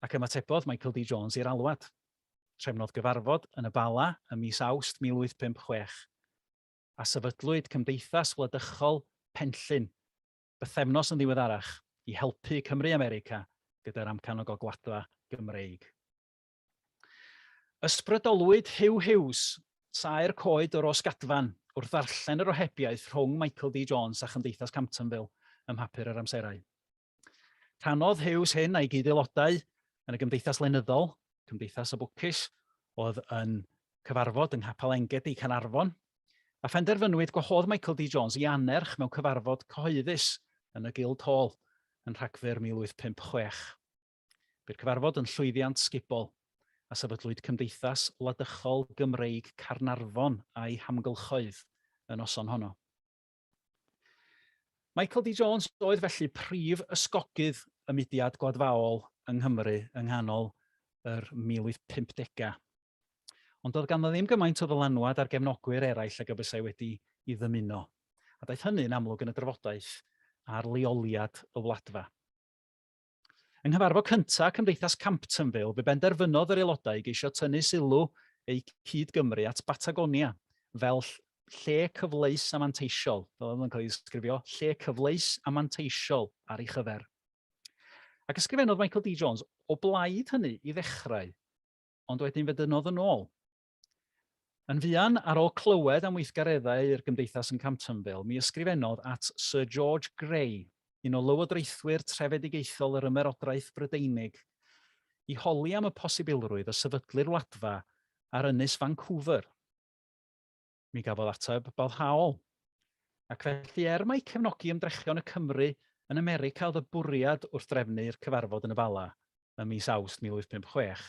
Ac ymatebodd Michael D Jones i'r alwad. Trefnodd gyfarfod yn y Bala ym mis Awst 1856, a sefydlwyd Cymdeithas Wladychol Penllyn bythefnos yn ddiweddarach i helpu Cymry America gyda'r amcan o gael gwladfa Gymreig. Ysbrydolwyd Huw Hughes, saer coed o Ros Gadfan, wrth ddarllen yr ohebiaeth rhwng Michael D Jones a Chymdeithas Camptonville ym mhapur yr amserau. Rhannodd Hughes hyn a'i gyd-aelodau yn y Gymdeithas Lenyddol, Cymdeithas y Bwcis, oedd yn cyfarfod yng Nghapel Engedi, Caernarfon, a phenderfynwyd gwahodd Michael D Jones i annerch mewn cyfarfod cyhoeddus yn y Guild Hall yn Rhagfyr 1856. Bu'r cyfarfod yn llwyddiant sgubol, a sefydlwyd Cymdeithas Wladychol Gymreig Caernarfon a'i hamgylchoedd y noson honno. Michael D Jones oedd felly prif ysgogydd y mudiad gwladfaol yng Nghymru yng nghanol yr 1850au. Ond doedd ganddo ddim gymaint o ddylanwad ar gefnogwyr eraill ag y bysai wedi i ddymuno, a daeth hynny'n amlwg yn y drafodaeth ar leoliad y Wladfa. Yng nghyfarfod cyntaf Cymdeithas Camptonville, fe benderfynodd yr aelodau i geisio tynnu sylw eu cyd-Gymry at Batagonia fel lle cyfleus a manteisiol, fel oedd yn cael ei ddisgrifio, lle cyfleus a manteisiol ar ei chyfer. Ac ysgrifennodd Michael D. Jones o blaid hynny i ddechrau, ond wedyn fe dynnodd yn ôl. Yn fuan ar ôl clywed am weithgareddau'r gymdeithas yn Camptonville, mi ysgrifennodd at Sir George Grey, un o lywodraethwyr trefedigaethol yr Ymerodraeth Brydeinig, i holi am y posibilrwydd o sefydlu'r Wladfa ar ynys Vancouver. Mi gafodd ateb boddhaol. Ac felly, er mai cefnogi ymdrechion y Cymry yn America oedd y bwriad wrth drefnu'r cyfarfod yn y Bala ym mis Awst 1856,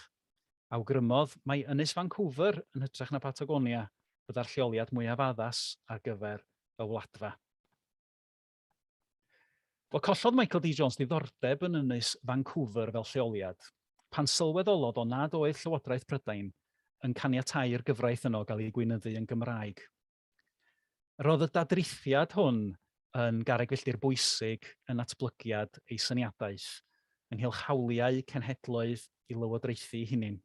Awgrymodd mai Ynys Vancouver yn hytrach na Patagonia fydda'r lleoliad mwyaf addas ar gyfer y Wladfa. Wel, collodd Michael D. Jones ddiddordeb yn Ynys Vancouver fel lleoliad pan sylweddolodd o nad oedd Llywodraeth Prydain yn caniatáu i'r gyfraith yno gael ei gweinyddu yn Gymraeg. Roedd y dadrithiad hwn yn garreg filltir bwysig yn natblygiad ei syniadaeth ynghylch hawliau cenhedloedd i lywodraethu eu hunain,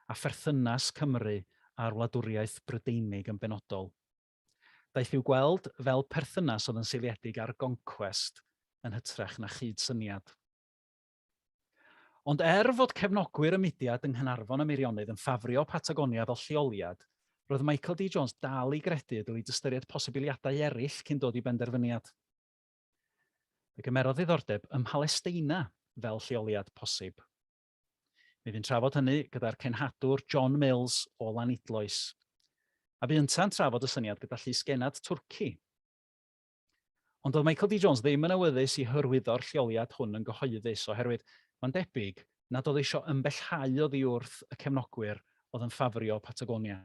a pherthynas Cymru â'r wladwriaeth Brydeinig yn benodol. Daeth i'w gweld fel perthynas oedd yn seiliedig ar goncwest yn hytrach na chyd-syniad. Ond er fod cefnogwyr y mudiad yng Nghaernarfon a Meirionnydd yn ffafrio Patagonia fel lleoliad, roedd Michael D Jones dal i gredu y dylid ystyried posibiliadau eraill cyn dod i benderfyniad. Fe gymerodd ddiddordeb ym Mhalesteina fel lleoliad posib. Mi fu'n trafod hynny gyda'r cenhadwr John Mills o Lanidloes, a bu yntau'n trafod y syniad gyda llysgennad Twrci. Ond doedd Michael D Jones ddim yn awyddus i hyrwyddo'r lleoliad hwn yn gyhoeddus oherwydd mae'n debyg nad oedd eisiau ymbellhau oddi wrth y cefnogwyr oedd yn ffafrio Patagonia.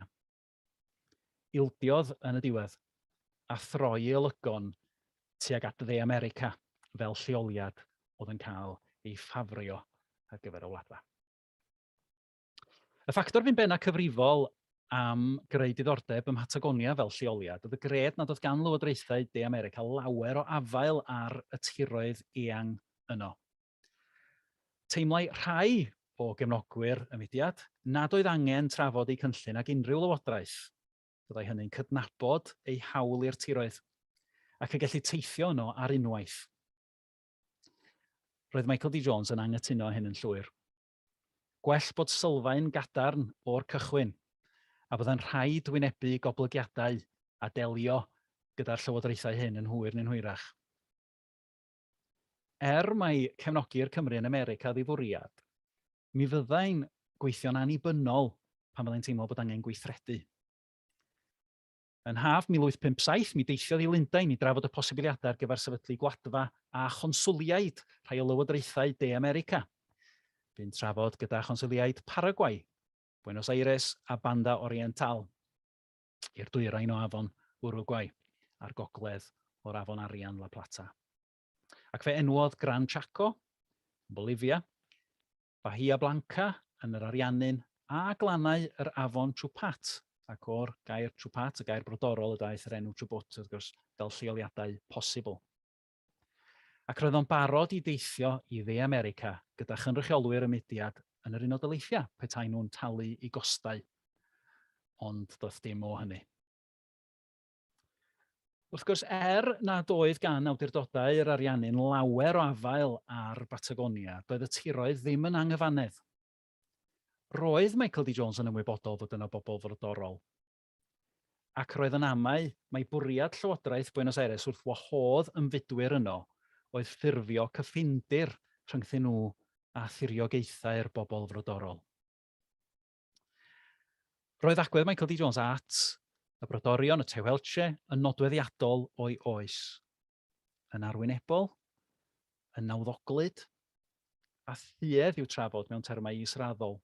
Ildiodd yn y diwedd a throi ei olygon tuag at Dde America fel lleoliad oedd yn cael ei ffafrio ar gyfer y wladfa. Y ffactor fu'n benna cyfrifol am greu diddordeb ym Mhatagonia fel lleoliad oedd y gred nad oedd gan lywodraethau De America lawer o afael ar y tiroedd eang yno. Teimlai rhai o gefnogwyr y mudiad nad oedd angen trafod eu cynllun ag unrhyw lywodraeth, byddai hynny'n cydnabod eu hawl i'r tiroedd, ac y gellid teithio yno ar unwaith. Roedd Michael D Jones yn anghytuno â hyn yn llwyr. Gwell bod sylfaen gadarn o'r cychwyn, a byddai'n rhaid wynebu goblygiadau a delio gyda'r llywodraethau hyn yn hwyr neu'n hwyrach. Er mai cefnogi'r Cymry yn America oedd ei fwriad, mi fyddai'n gweithio'n annibynnol pan fyddai'n teimlo bod angen gweithredu. Yn haf 1857, mi deithiodd i Lundain i drafod y posibiliadau ar gyfer sefydlu gwladfa a chonswliaid rhai o lywodraethau De America. Bu'n trafod gyda chonswliaid Paraguay, Buenos Aires a Banda Oriental, i'r dwyrain o afon Uruguay a'r gogledd o'r afon Arian La Plata. Ac fe enwodd Gran Chaco, Bolivia, Bahia Blanca yn yr Ariannin a glannau yr afon Chupat, ac o'r gair Chupat, y gair brodorol, y daeth yr enw Chubut, wrth gwrs, fel lleoliadau posibl. Ac roedd o'n barod i deithio i Dde America gyda chynrychiolwyr y mudiad yn yr Unol Daleithiau petai nhw'n talu i gostau. Ond doedd dim o hynny. Wrth gwrs, er nad oedd gan awdurdodau yr Ariannin lawer o afael ar Batagonia, doedd y tiroedd ddim yn anghyfannedd. Roedd Michael D Jones yn ymwybodol fod yno bobl frodorol, ac roedd yn amau mai bwriad llywodraeth Buenos Aires wrth wahodd ymfudwyr yno oedd ffurfio cyffindir rhyngthyn nhw a thiriogaethau'r bobl frodorol. Roedd agwedd Michael D Jones at y brodorion, y Tehuelche, yn nodweddiadol o'i oes. Yn arwynebol, yn nawddoglyd, a thuedd i'w trafod mewn termau israddol.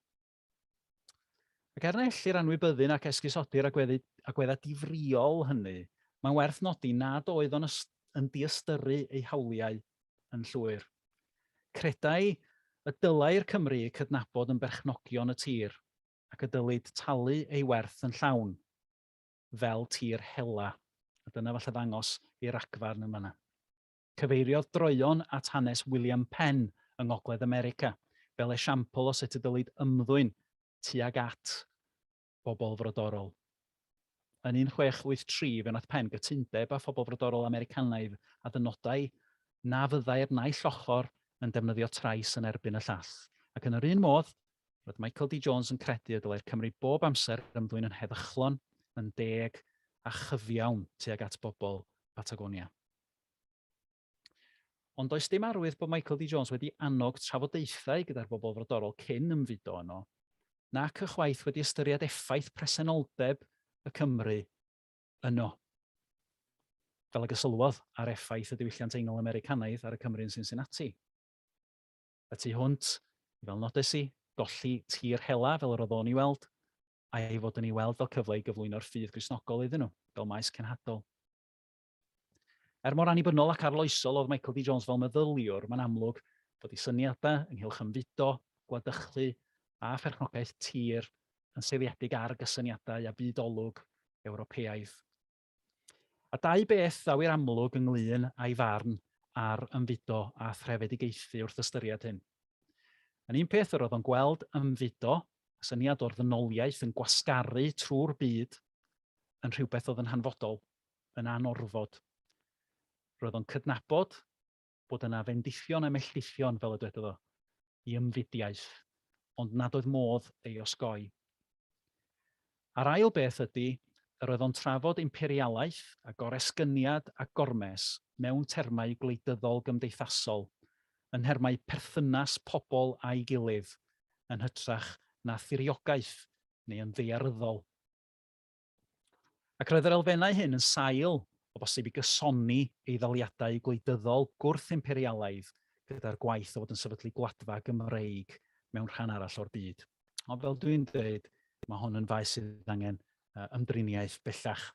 Ac er na ellir anwybyddu nac esgusodi'r agweddu, agweddau difrïol hynny, mae'n werth nodi nad oedd o'n yn diystyru ei hawliau yn llwyr. Credai y dylai'r Cymry eu cydnabod yn berchnogion y tir. ac y dylid talu ei werth yn llawn, fel tir hela. A dyna falle ddangos ei ragfarn yn fanna. Cyfeiriodd droeon at hanes William Penn yng Ngogledd America, fel esiampl o sut y dylid ymddwyn tuag at bobl frodorol. Yn 1683 fe wnaeth Penn gytundeb â phobl frodorol Americanaidd a ddynodai na fyddai'r naill ochr yn defnyddio trais yn erbyn y llall, ac yn yr un modd, roedd Michael D Jones yn credu y dylai'r Cymry bob amser ymddwyn yn heddychlon, yn deg a chyfiawn tuag at bobl Patagonia. Ond does dim arwydd bod Michael D Jones wedi annog trafodaethau gyda'r bobl frodorol cyn ymfudo yno, nac ychwaith wedi ystyried effaith presenoldeb y Cymry yno. Fel ag y sylwodd ar effaith y diwylliant Eingl-Americanaidd ar y Cymry yn Cincinnati. Y tu hwnt, fel nodes i, golli tir hela fel yr oedd o'n ei weld, a'i fod yn ei weld fel cyfle i gyflwyno'r ffydd Gristnogol iddyn nhw, fel maes cenhadol. Er mor annibynnol ac arloesol oedd Michael D Jones fel meddyliwr, mae'n amlwg bod ei syniadau ynghylch ymfudo, gwladychu a pherchnogaeth tir yn seiliedig ar gysyniadau a byd olwg Ewropeaidd. A dau beth ddaw i'r amlwg ynglyn â'i farn ar ymfudo a threfedigaethu wrth ystyried hyn. Yn un peth, yr oedd o'n gweld ymfudo, y syniad o'r ddynoliaeth yn gwasgaru trwy'r byd, yn rhywbeth oedd yn hanfodol, yn anorfod. Roedd o'n cydnabod bod yna fendithion a melltithion, fel y dwedodd o, i ymfudiaeth, ond nad oedd modd ei osgoi. A'r ail beth ydy, yr oedd o'n trafod imperialaeth a goresgyniad a gormes mewn termau gwleidyddol gymdeithasol, yn nhermau perthynas pobl â'i gilydd, yn hytrach na thiriogaeth neu yn ddaearyddol. Ac roedd yr elfennau hyn yn sail o bosib i gysoni ei ddaliadau gwleidyddol gwrth-imperialaidd gyda'r gwaith o fod yn sefydlu gwladfa Gymreig mewn rhan arall o'r byd. Ond fel dwi'n dweud, mae hwn yn faes sydd angen ymdriniaeth bellach.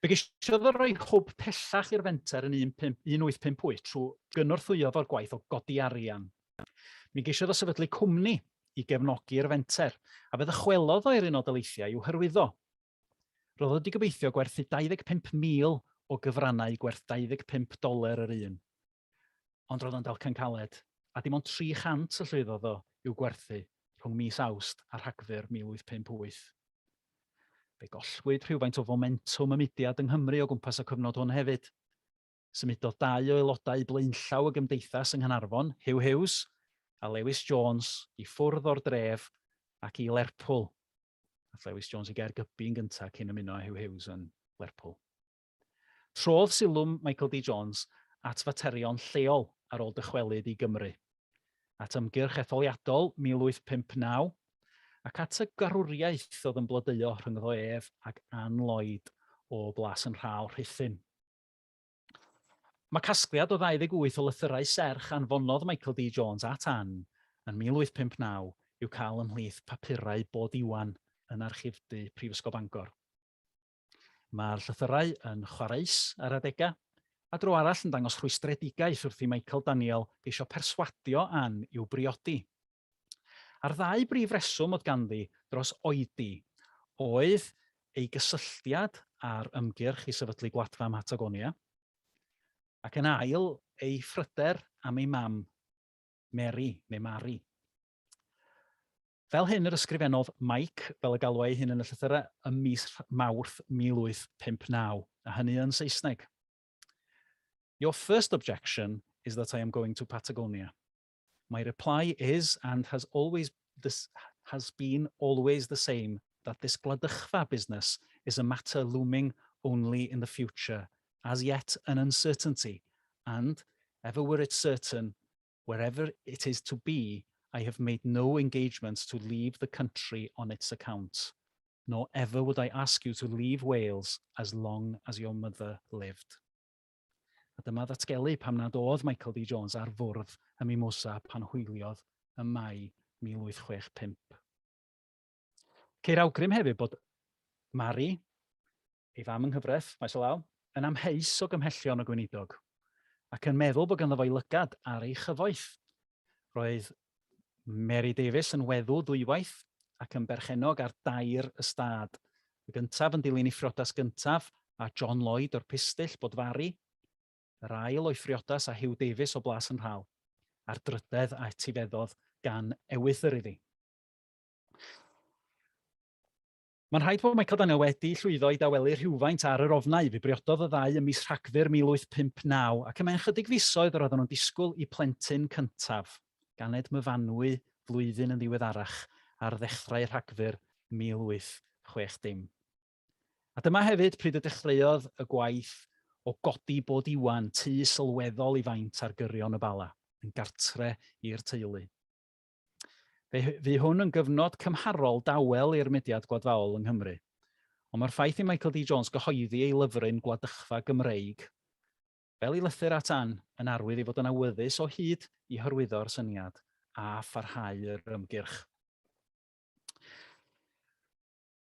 Fe geisiodd o roi hwb pellach i'r fenter yn 1858 trwy gynorthwyo fo'r gwaith o godi arian. Mi geisiodd o sefydlu cwmni i gefnogi'r fenter, a fe ddychwelodd o i'r Unol Daleithiau i'w hyrwyddo. Roedd o wedi gobeithio gwerthu 25,000 o gyfrannau gwerth 25 doler yr un. Ond roedd o'n dalcan caled, a dim ond 300 y llwyddodd o i'w gwerthu rhwng mis Awst a Rhagfyr 1858. Fe gollwyd rhywfaint o fomentwm y mudiad yng Nghymru o gwmpas y cyfnod hwn hefyd. Symudodd dau o aelodau blaenllaw y gymdeithas yng Nghaernarfon, Hugh Hughes a Lewis Jones, i ffwrdd o'r dref ac i Lerpwl. Ath Lewis Jones i Gaergybi yn gyntaf cyn ymuno â Hugh Hughes yn Lerpwl. Trodd sylw Michael D Jones at faterion lleol ar ôl dychwelyd i Gymru, at ymgyrch etholiadol 1859, ac at y garwriaeth oedd yn blodeuo rhyngddo ef ac Ann Lloyd o Blas yn Rhaw, Rhuthun. Mae casgliad o 28 o lythyrau serch anfonodd Michael D Jones at Ann yn 1859 i'w cael ymhlith papurau Bod Iwan yn Archifdy Prifysgol Bangor. Mae'r llythyrau yn chwareus ar adegau, a dro arall yn dangos rhwystredigaeth wrth i Michael Daniel geisio perswadio Ann i'w briodi. A'r ddau brif reswm oedd ganddi dros oedi oedd ei gysylltiad â'r ymgyrch i sefydlu gwladfa ym Mhatagonia, ac yn ail, ei phryder am ei mam, Mary, neu Mari. Fel hyn yr ysgrifennodd Mike, fel y galwai ei hun yn y llythyrau, ym mis Mawrth 1859, a hynny yn Saesneg. Your first objection is that I am going to Patagonia. My reply is and has always this has been always the same that this gwladychfa business is a matter looming only in the future, as yet an uncertainty, and, ever were it certain, Wherever it is to be, I have made no engagements to leave the country on its account, nor ever would I ask you to leave Wales as long as your mother lived. A dyma ddatgelu pam nad oedd Michael D Jones ar fwrdd y Mimosa pan hwyliodd ym Mai 1865. Ceir awgrym hefyd bod Mary, ei fam yng nghyfraith, maes o law, yn amheus o gymhellion y gweinidog, ac yn meddwl bod ganddo fo'i lygad ar ei chyfoeth. Roedd Mary Davies yn weddw ddwywaith ac yn berchennog ar dair ystâd. Y gyntaf yn dilyn ei phriodas gyntaf â John Lloyd o'r Pistyll, Bodfari, yr ail o'i phriodas â Hugh Davies o Blas yn Rhal, a'r drydedd a etifeddodd gan ewythr iddi. Mae'n rhaid bod Michael Daniel wedi llwyddo i dawelu rhywfaint ar yr ofnau. Fe briododd y ddau ym mis Rhagfyr 1859, ac ymhen ychydig fisoedd yr oedden nhw'n disgwyl eu plentyn cyntaf. Ganed Myfanwy flwyddyn yn ddiweddarach, ar ddechrau Rhagfyr 1860. A dyma hefyd pryd y dechreuodd y gwaith o godi Bod Iwan, tŷ sylweddol i faint ar gyrion y Bala, yn gartre i'r teulu. Fe fu hwn yn gyfnod cymharol dawel i'r mudiad gwladfaol yng Nghymru. Ond mae'r ffaith i Michael D. Jones gyhoeddi ei lyfryn Gwladychfa Gymreig, fel ei lythyr at Ann, yn arwydd ei fod yn awyddus o hyd i hyrwyddo'r syniad a pharhau yr ymgyrch.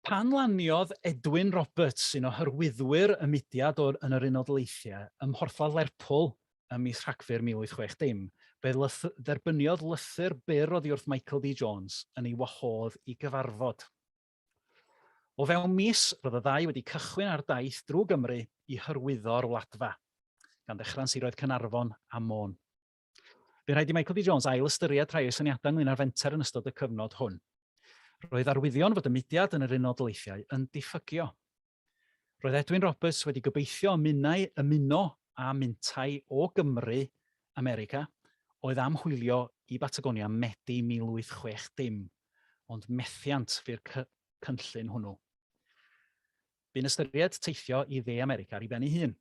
Pan laniodd Edwin Roberts, un o hyrwyddwyr y mudiad o'r yn yr Unol Daleithiau, ym mhorthladd Lerpwl ym mis Rhagfyr 1860, fe dderbyniodd lythyr byr oddi wrth Michael D. Jones yn ei wahodd i gyfarfod. O fewn mis, roedd y ddau wedi cychwyn ar daith drwy Gymru i hyrwyddo'r Wladfa, gan ddechrau'n siroedd Caernarfon a Môn. Bu rhaid i Michael D. Jones ail-ystyried rhai o'i syniadau ynglŷn â'r fenter yn ystod y cyfnod hwn. Roedd arwyddion fod y mudiad yn yr Unol Daleithiau yn diffygio. Roedd Edwin Roberts wedi gobeithio ymunau ymuno â mintai o Gymru, America, oedd am hwylio i Batagonia Medi 1860, ond methiant fu'r cynllun hwnnw. Bu'n ystyried teithio i Dde America ar ei ben ei hun.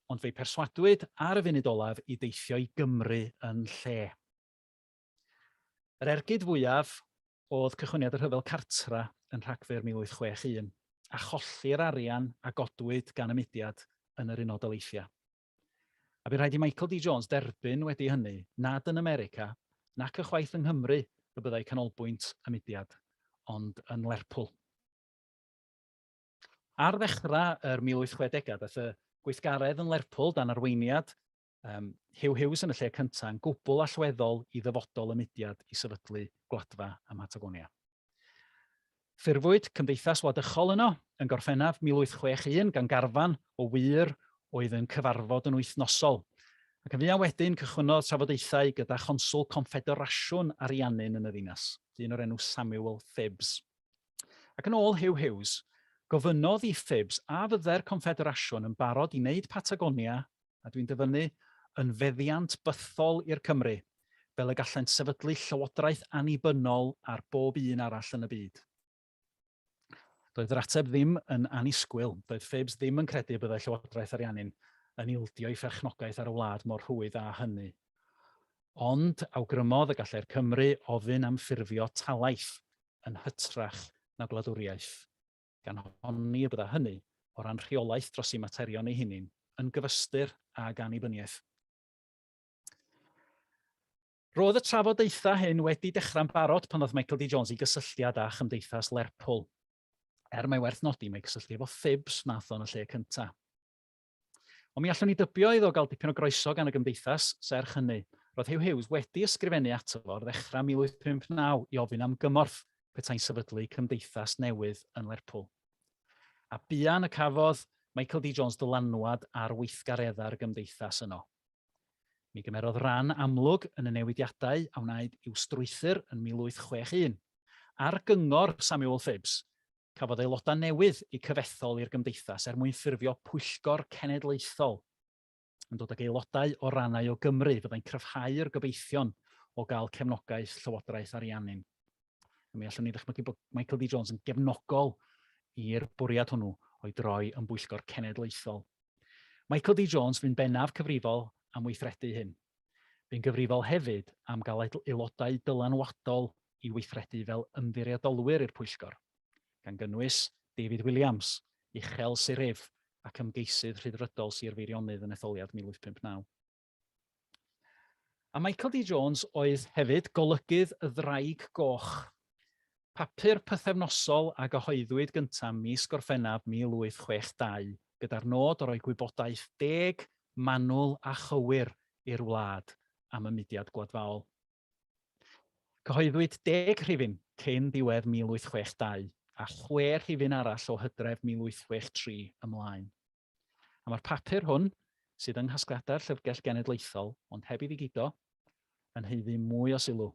ond fe'i perswadwyd ar y funud olaf i deithio i Gymru yn lle. Yr ergyd fwyaf oedd cychwyniad y Rhyfel Cartra yn Rhagfyr 1861, a cholli'r arian a godwyd gan y mudiad yn yr Unol Daleithiau. A bu rhaid i Michael D. Jones dderbyn wedi hynny nad yn America, nac ychwaith yng Nghymru y byddai canolbwynt y mudiad, ond yn Lerpwl. Ar ddechrau yr 1860au, daeth y gweithgaredd yn Lerpwl dan arweiniad um, Hugh Hughes yn y lle cyntaf yn gwbl allweddol i ddyfodol y mudiad i sefydlu gwladfa ym Mhatagonia. Ffurfwyd Cymdeithas Wladychol yno yn Gorffennaf 1861 gan garfan o wŷr oedd yn cyfarfod yn wythnosol, ac yn fuan wedyn cychwynnodd trafodaethau gyda chonswl Conffederasiwn Ariannin yn y ddinas, dyn o'r enw Samuel Phibbs. Ac yn ôl Huw Hughes, gofynnodd i Phibbs a fyddai'r Conffederasiwn yn barod i wneud Patagonia, a dwi'n dyfynnu, yn feddiant bythol i'r Cymry, fel y gallent sefydlu llywodraeth annibynnol ar bob un arall yn y byd. Doedd yr ateb ddim yn annisgwyl, doedd Phibbs ddim yn credu y byddai llywodraeth Ariannin yn ildio ei pherchnogaeth ar y wlad mor rhwydd â hynny. Ond awgrymodd y gallai'r Cymry ofyn am ffurfio talaith yn hytrach na gwladwriaeth, gan honni y byddai hynny, o ran rheolaeth dros eu materion eu hunain, yn gyfystyr ag annibyniaeth. Roedd y trafodaethau hyn wedi dechrau'n barod pan ddoth Michael D Jones i gysylltiad â Chymdeithas Lerpwl. Er mae werth nodi mai cysylltu efo Phibbs wnaeth o yn y lle cyntaf. Ond mi allwn ni dybio iddo gael dipyn o groeso gan y gymdeithas, serch hynny. Roedd Huw Hughes wedi ysgrifennu ato fo ar ddechrau 1859 i ofyn am gymorth petai'n sefydlu cymdeithas newydd yn Lerpwl. A buan y cafodd Michael D Jones dylanwad ar weithgareddau'r gymdeithas yno. Mi gymerodd ran amlwg yn y newidiadau a wnaed i'w strwythur yn 1861. Ar gyngor Samuel Phibbs, Cafodd aelodau newydd eu cyfethol i'r Gymdeithas er mwyn ffurfio pwyllgor cenedlaethol, yn dod ag aelodau o rannau o Gymru fyddai'n cryfhau'r gobeithion o gael cefnogaeth Llywodraeth Ariannin. A mi allwn ni ddychmygu bod Michael D Jones yn gefnogol i'r bwriad hwnnw o'i droi yn bwyllgor cenedlaethol. Michael D Jones fu'n bennaf cyfrifol am weithredu hyn. Bu'n gyfrifol hefyd am gael aelodau dylanwadol i weithredu fel ymddiriedolwyr i'r pwyllgor, gan gynnwys David Williams, Uchel Siryf ac ymgeisydd Rhyddfrydol Sir Feirionnydd yn etholiad 1859. A Michael D Jones oedd hefyd golygydd y Ddraig Goch, papur pythefnosol a gyhoeddwyd gyntaf mis Gorffennaf 1862 gyda'r nod o roi gwybodaeth deg, manwl a chywir i'r wlad am y mudiad gwladfaol. Cyhoeddwyd deg rhifyn cyn diwedd 1862 a chwe rhifyn arall o Hydref 1863 ymlaen. A mae'r papur hwn, sydd yng nghasgliadau'r Llyfrgell Genedlaethol, ond heb ei ddigido, yn haeddu mwy o sylw.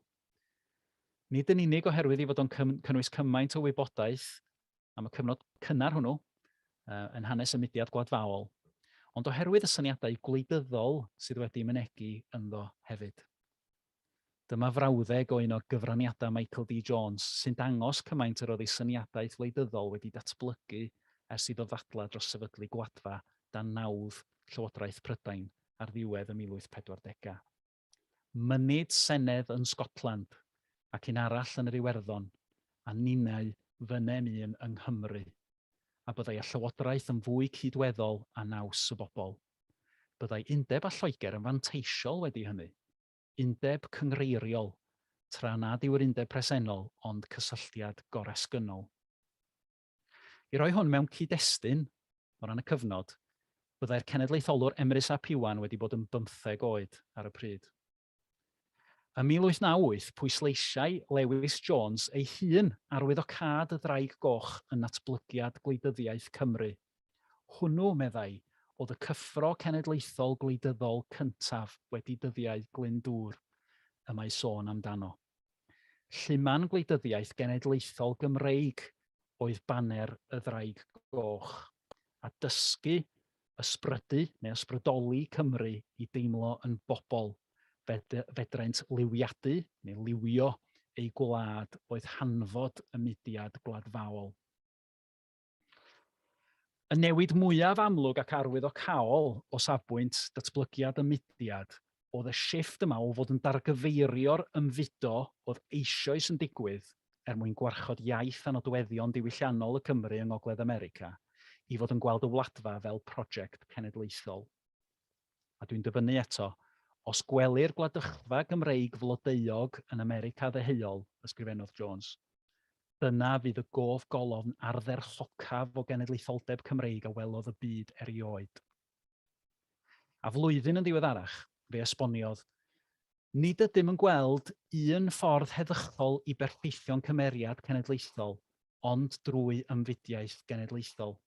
Nid yn unig oherwydd ei fod o'n cynnwys cymaint o wybodaeth am y cyfnod cynnar hwnnw yn hanes y mudiad gwladfaol, ond oherwydd y syniadau gwleidyddol sydd wedi mynegi ynddo hefyd. Dyma frawddeg o un o gyfraniadau Michael D Jones sy'n dangos cymaint yr oedd ei syniadaeth wleidyddol wedi datblygu ers iddo ddadlau dros sefydlu gwladfa dan nawdd Llywodraeth Prydain ar ddiwedd y 1840au. Mynid senedd yn Sgotland ac un arall yn yr Iwerddon, a ninnau fynnem un yng Nghymru, a byddai y llywodraeth yn fwy cydweddol â naws y bobl. Byddai undeb â Lloegr yn fanteisiol wedi hynny, undeb cynghreiriol, tra nad yw'r undeb presennol ond cysylltiad goresgynnol. I roi hwn mewn cyd-destun, o ran y cyfnod, byddai'r cenedlaetholwr Emrys ap Iwan wedi bod yn bymtheg oed ar y pryd. Ym 1898, pwysleisiai Lewis Jones ei hun arwyddocâd y Ddraig Goch yn natblygiad gwleidyddiaeth Cymru. Hwnnw, meddai, oedd y cyffro cenedlaethol gwleidyddol cyntaf wedi dyddiau Glyndŵr y mae sôn amdano. Lluman gwleidyddiaeth genedlaethol Gymreig oedd baner y Ddraig Goch, a dysgu ysbrydu neu ysbrydoli Cymru i deimlo yn bobl fedrent liwiadu neu liwio eu gwlad oedd hanfod y mudiad gwladfaol. Y newid mwyaf amlwg ac arwyddocaol o safbwynt datblygiad y mudiad oedd y shifft yma o fod yn dargyfeirio'r ymfudo oedd eisoes yn digwydd er mwyn gwarchod iaith a nodweddion diwylliannol y Cymry yng Ngogledd America, i fod yn gweld y Wladfa fel project cenedlaethol. A dwi'n dyfynnu eto, Os gwelir gwladychfa Gymreig flodeuog yn America Ddeheuol, ysgrifennodd Jones, dyna fydd y gof-golofn ardderchocaf o genedlaetholdeb Cymreig a welodd y byd erioed. A flwyddyn yn ddiweddarach, fe esboniodd, Nid ydym yn gweld un ffordd heddychol i berffeithio'n cymeriad cenedlaethol ond drwy ymfudiaeth genedlaethol.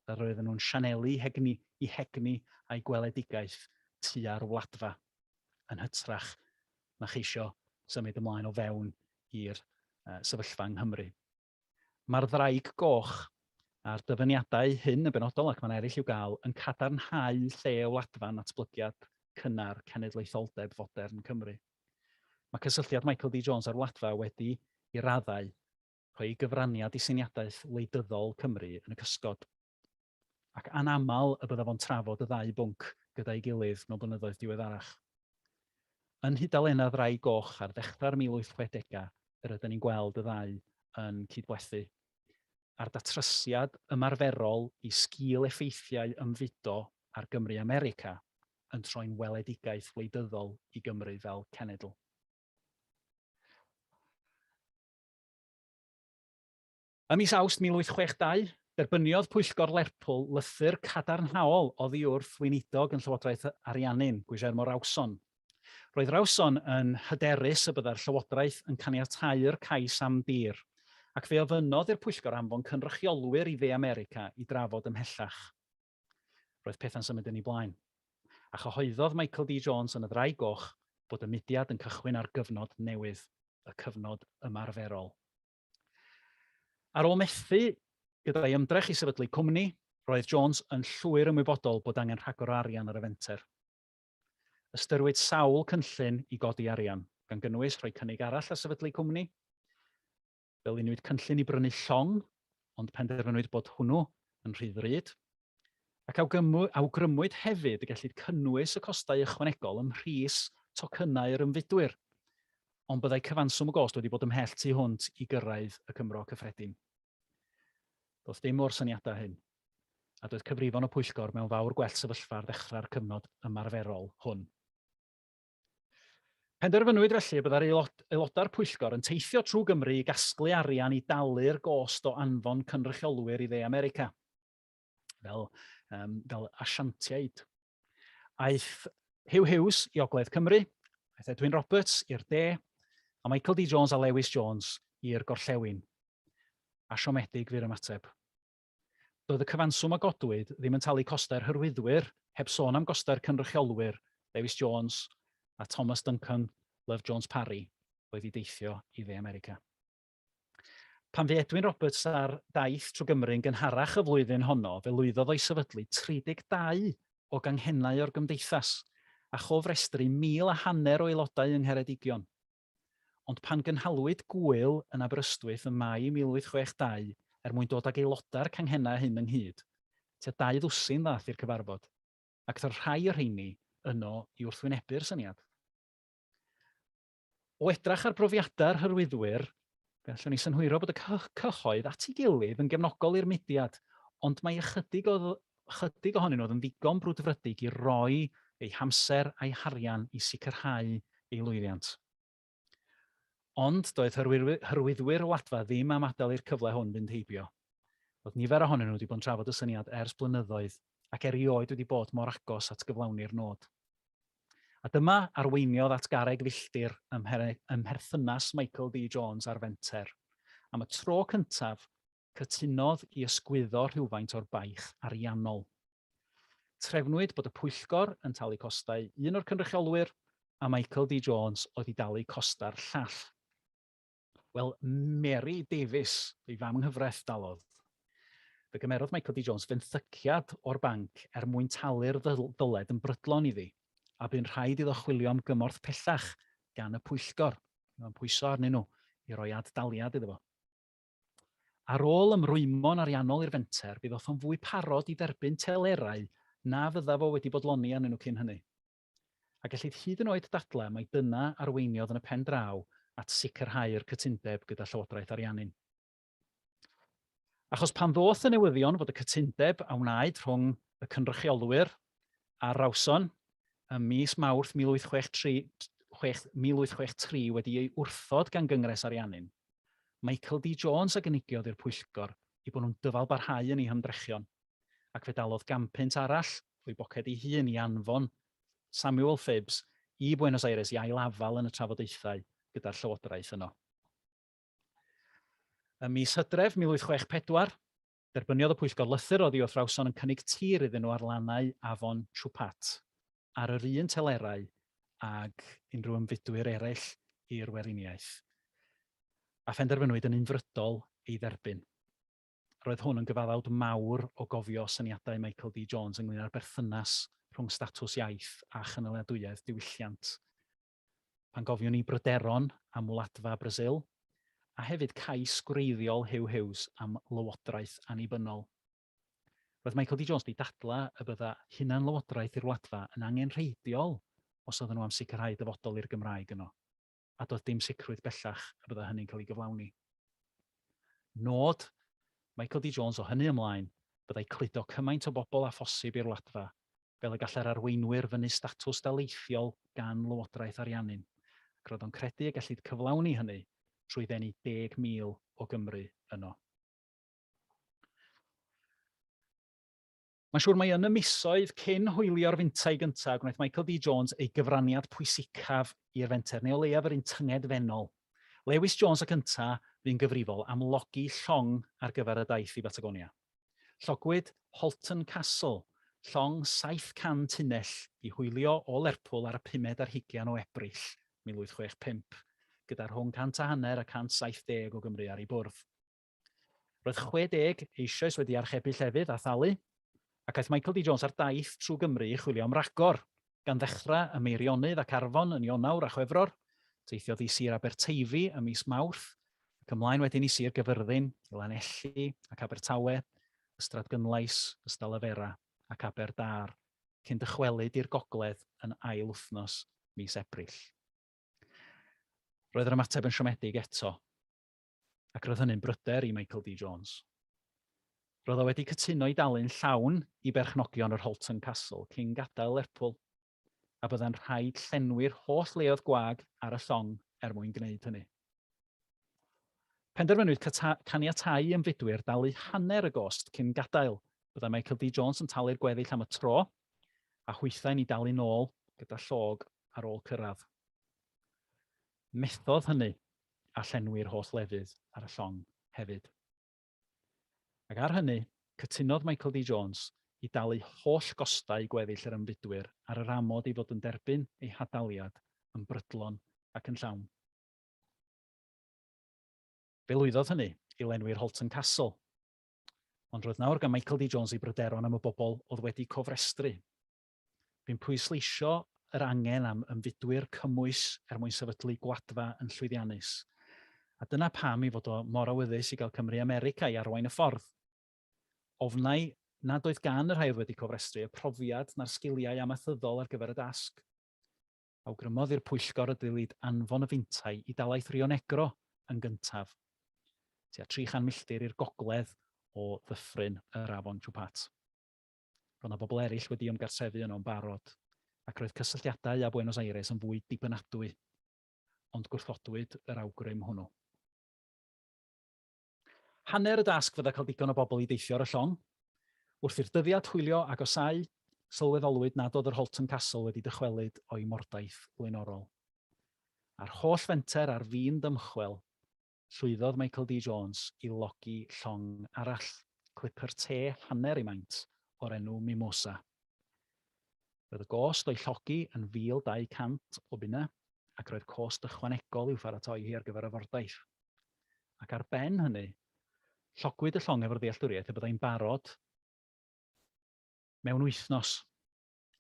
Fel roedden nhw'n sianelu hegni i hegni a'i gweledigaeth tua'r Wladfa, yn hytrach na cheisio symud ymlaen o fewn i'r sefyllfa yng Nghymru. Mae'r Ddraig Goch, a'r dyfyniadau hyn yn benodol, ac mae'n eraill i'w gael, yn cadarnhau lle y Wladfa yn natblygiad cynnar cenedlaetholdeb fodern Cymru. Mae cysylltiad Michael D Jones â'r Wladfa wedi, i raddau, rhoi ei gyfraniad i syniadaeth wleidyddol Cymru yn y cysgod. Ac anaml y byddaf o'n trafod y ddau bwnc gyda'i gilydd mewn blynyddoedd diweddarach. Yn nhudalennau Ddraig Goch ar ddechrau'r 1860au yr ydyn ni'n gweld y ddau yn cydblethu, a'r datrysiad ymarferol i sgîl-effeithiau ymfudo ar Gymru America yn troi'n weledigaeth wleidyddol i Gymru fel cenedl. Ym mis Awst 1862, derbyniodd Pwyllgor Lerpwl lythyr cadarnhaol oddi wrth weinidog yn Llywodraeth Ariannin, Guillermo Rawson. Roedd Rawson yn hyderus y byddai'r Llywodraeth yn caniatáu'r cais am dir, ac fe ofynnodd i'r pwyllgor anfon cynrychiolwyr i Dde America i drafod ymhellach. Roedd pethau'n symud yn ei blaen. A chyhoeddodd Michael D Jones yn y Ddraig Goch bod y mudiad yn cychwyn ar gyfnod newydd, y cyfnod ymarferol. Ar ôl methu gyda'i ymdrech i sefydlu cwmni, roedd Jones yn llwyr ymwybodol bod angen rhagor o arian ar y fenter. Ystyrwyd sawl cynllun i godi arian, gan gynnwys rhoi cynnig arall ar sefydlu cwmni. Fe luniwyd cynllun i brynu llong, ond penderfynwyd bod hwnnw yn rhy ddrud. Ac awgrymwyd hefyd y gellid cynnwys y costau ychwanegol ym mhris tocynnau'r ymfudwyr, ond byddai cyfanswm y gost wedi bod ymhell tu hwnt i gyrraedd y Cymro cyffredin. Doedd dim o'r syniadau hyn, a doedd cyfrifon y pwyllgor mewn fawr gwell sefyllfa ar ddechrau'r cyfnod ymarferol hwn. Penderfynwyd felly y byddai'r aelodau'r pwyllgor yn teithio trwy Gymru i gasglu arian i dalu'r gost o anfon cynrychiolwyr i Dde America, fel, um, fel asiantiaid. Aeth Hugh Hughes i Ogledd Cymru, aeth Edwin Roberts i'r De, A Michael D Jones a Lewis Jones i'r gorllewin. A siomedig fu'r ymateb. Doedd y cyfanswm a godwyd ddim yn talu costau'r hyrwyddwyr, heb sôn am gostau'r cynrychiolwyr, Lewis Jones a Thomas Duncan Love Jones Parry, oedd i deithio i Dde America. Pan fu Edwin Roberts ar daith trwy Gymru yn gynharach y flwyddyn honno, fe lwyddodd o'i sefydlu 32 o ganghennau o'r gymdeithas, a chofrestru 1,500 o aelodau yng Ngheredigion. Ond pan gynhalwyd gŵyl yn Aberystwyth ym Mai 1862 er mwyn dod ag aelodau'r canghennau hyn ynghyd, tua dau ddwsin ddaeth i'r cyfarfod, ac roedd rhai o'r rheini yno i wrthwynebu'r syniad. O edrach ar brofiadau'r hyrwyddwyr, fe allwn ni synhwyro bod y cyhoedd at ei gilydd yn gefnogol i'r mudiad, ond mae ychydig o ychydig ohonyn nhw oedd yn ddigon brwdfrydig i roi eu hamser a'u harian i sicrhau ei lwyddiant. Ond doedd hyrwyddwyr y Wladfa ddim am adael i'r cyfle hwn fynd heibio. Roedd nifer ohonyn nhw wedi bod yn trafod y syniad ers blynyddoedd ac erioed wedi bod mor agos at gyflawni'r nod. A dyma arweiniodd at garreg filltir ym mherthynas Michael D Jones â'r fenter. Am y tro cyntaf, cytunodd i ysgwyddo rhywfaint o'r baich ariannol. Trefnwyd bod y pwyllgor yn talu costau un o'r cynrychiolwyr a Michael D Jones oedd i dalu costau'r llall. Wel, Mary Davies, ei fam yng nghyfraith, dalodd. Fe gymerodd Michael D Jones fenthyciad o'r banc er mwyn talu'r ddyled yn brydlon iddi, a bu'n rhaid iddo chwilio am gymorth pellach gan y pwyllgor. Mae'n pwyso arnyn nhw i roi ad-daliad iddo fo. Ar ôl ymrwymo'n ariannol i'r fenter, fe ddoth o'n fwy parod i dderbyn telerau na fydda fo wedi bodloni arnyn nhw cyn hynny. A gellid hyd yn oed dadlau mai dyna arweiniodd yn y pen draw at sicrhau'r cytundeb gyda Llywodraeth Ariannin. Achos pan ddoth y newyddion fod y cytundeb a wnaed rhwng y cynrychiolwyr a'r Rawson ym mis Mawrth 1863, 1863 wedi ei wrthod gan Gyngres Ariannin, Michael D Jones a gynigiodd i'r pwyllgor eu bod nhw'n dyfalbarhau yn eu hymdrechion, ac fe dalodd ganpunt arall o'i boced ei hun i anfon Samuel Phibbs i Buenos Aires i ail-afael yn y trafodaethau gyda'r llywodraeth yno. Ym mis Hydref 1864, derbyniodd y pwyllgor lythyr oddi wrth Rawson yn cynnig tir iddyn nhw ar lannau afon Chupat, ar yr un telerau ag unrhyw ymfudwyr eraill i'r Weriniaeth, a phenderfynwyd yn unfrydol ei dderbyn. Roedd hwn yn gyfaddawd mawr o gofio syniadau Michael D Jones ynglŷn â'r berthynas rhwng statws iaith a chynaliadwyedd diwylliant. Pan gofiwn ni bryderon am Wladfa Brasil, a hefyd cais gwreiddiol Huw Hughes am lywodraeth annibynnol. Roedd Michael D Jones 'di dadlau y bydda hunanlywodraeth i'r Wladfa yn angenrheidiol os oedden nhw am sicrhau dyfodol i'r Gymraeg yno. a doedd dim sicrwydd bellach y byddai hynny'n cael ei gyflawni. Nod Michael D Jones o hynny ymlaen byddai cludo cymaint o bobl â phosib i'r Wladfa fel y gallai'r arweinwyr fynnu statws daleithiol gan Lywodraeth Ariannin, ac roedd o'n credu y gellid cyflawni hynny trwy ddenu 10,000 o Gymry yno. Mae'n siŵr mai yn y misoedd cyn hwylio'r fintai gyntaf gwnaeth Michael D Jones ei gyfraniad pwysicaf i'r fenter, neu o leiaf yr un tyngedfennol. Lewis Jones ac ynta fu'n gyfrifol am logi llong ar gyfer y daith i Batagonia. Llogwyd Halton Castle, llong 700 tunnell, i hwylio o Lerpwl ar y pumed ar hugian o Ebrill 1865, gyda rhwng 150 a 170 o Gymry ar ei bwrdd. Roedd 60 eisoes wedi archebu llefydd a thalu, ac aeth Michael D Jones ar daith trwy Gymru i chwilio am ragor, gan ddechrau ym Meirionnydd ac Arfon yn Ionawr a Chwefror, teithiodd i Sir Aberteifi ym mis Mawrth, ac ymlaen wedyn i Sir Gyfyrddin, i Lanelli ac Abertawe, Ystradgynlais, Ystalyfera ac Aberdâr, cyn dychwelyd i'r gogledd yn ail wythnos mis Ebrill. Roedd yr ymateb yn siomedig eto, ac roedd hynny'n bryder i Michael D Jones. Roedd o wedi cytuno i dalu'n llawn i berchnogion yr Halton Castle cyn gadael Lerpwl, a byddai'n rhaid llenwi'r holl leoedd gwag ar y llong er mwyn gwneud hynny. Penderfynwyd caniatáu i ymfudwyr dalu hanner y gost cyn gadael. Byddai Michael D Jones yn talu'r gweddill am y tro, a hwythau'n ei dalu'n ôl gyda llog ar ôl cyrraedd. Methodd hynny a llenwi'r holl lefydd ar y llong hefyd. Ac ar hynny, cytunodd Michael D Jones i dalu holl gostau gweddill yr ymfudwyr ar yr amod ei fod yn derbyn eu hadaliad yn brydlon ac yn llawn. Fe lwyddodd hynny i lenwi'r Halton Castle. Ond roedd nawr gan Michael D Jones ei bryderon am y bobl oedd wedi cofrestru. Bu'n pwysleisio yr angen am ymfudwyr cymwys er mwyn sefydlu gwladfa yn llwyddiannus. A dyna pam ei fod o mor awyddus i gael Cymru America i arwain y ffordd. Ofnai nad oedd gan y rhai oedd wedi cofrestru y profiad na'r sgiliau amaethyddol ar gyfer y dasg. Awgrymodd i'r pwyllgor y dylid anfon y fintai i dalaith Rio Negro yn gyntaf, tua 300 milltir i'r gogledd o ddyffryn yr afon Chupat. Roedd 'na bobl eraill wedi ymgartrefu yno'n barod, ac roedd cysylltiadau â Buenos Aires yn fwy dibynadwy, ond gwrthodwyd yr awgrym hwnnw. Hanner y dasg fydda cael digon o bobl i deithio ar y llong. Wrth i'r dyddiad hwylio agosáu, sylweddolwyd nad oedd yr Halton Castle wedi dychwelyd o'i mordaith flaenorol. A'r holl fenter ar fin dymchwel, Llwyddodd Michael D Jones i logi llong arall, clipper te hanner ei maint, o'r enw Mimosa. Roedd y gost o'i llogi yn 1,200 o bunnau ac roedd cost ychwanegol i'w pharatoi hi ar gyfer y fordaith. Ac ar ben hynny, llogwyd y llong efo'r ddealltwriaeth y byddai'n barod mewn wythnos.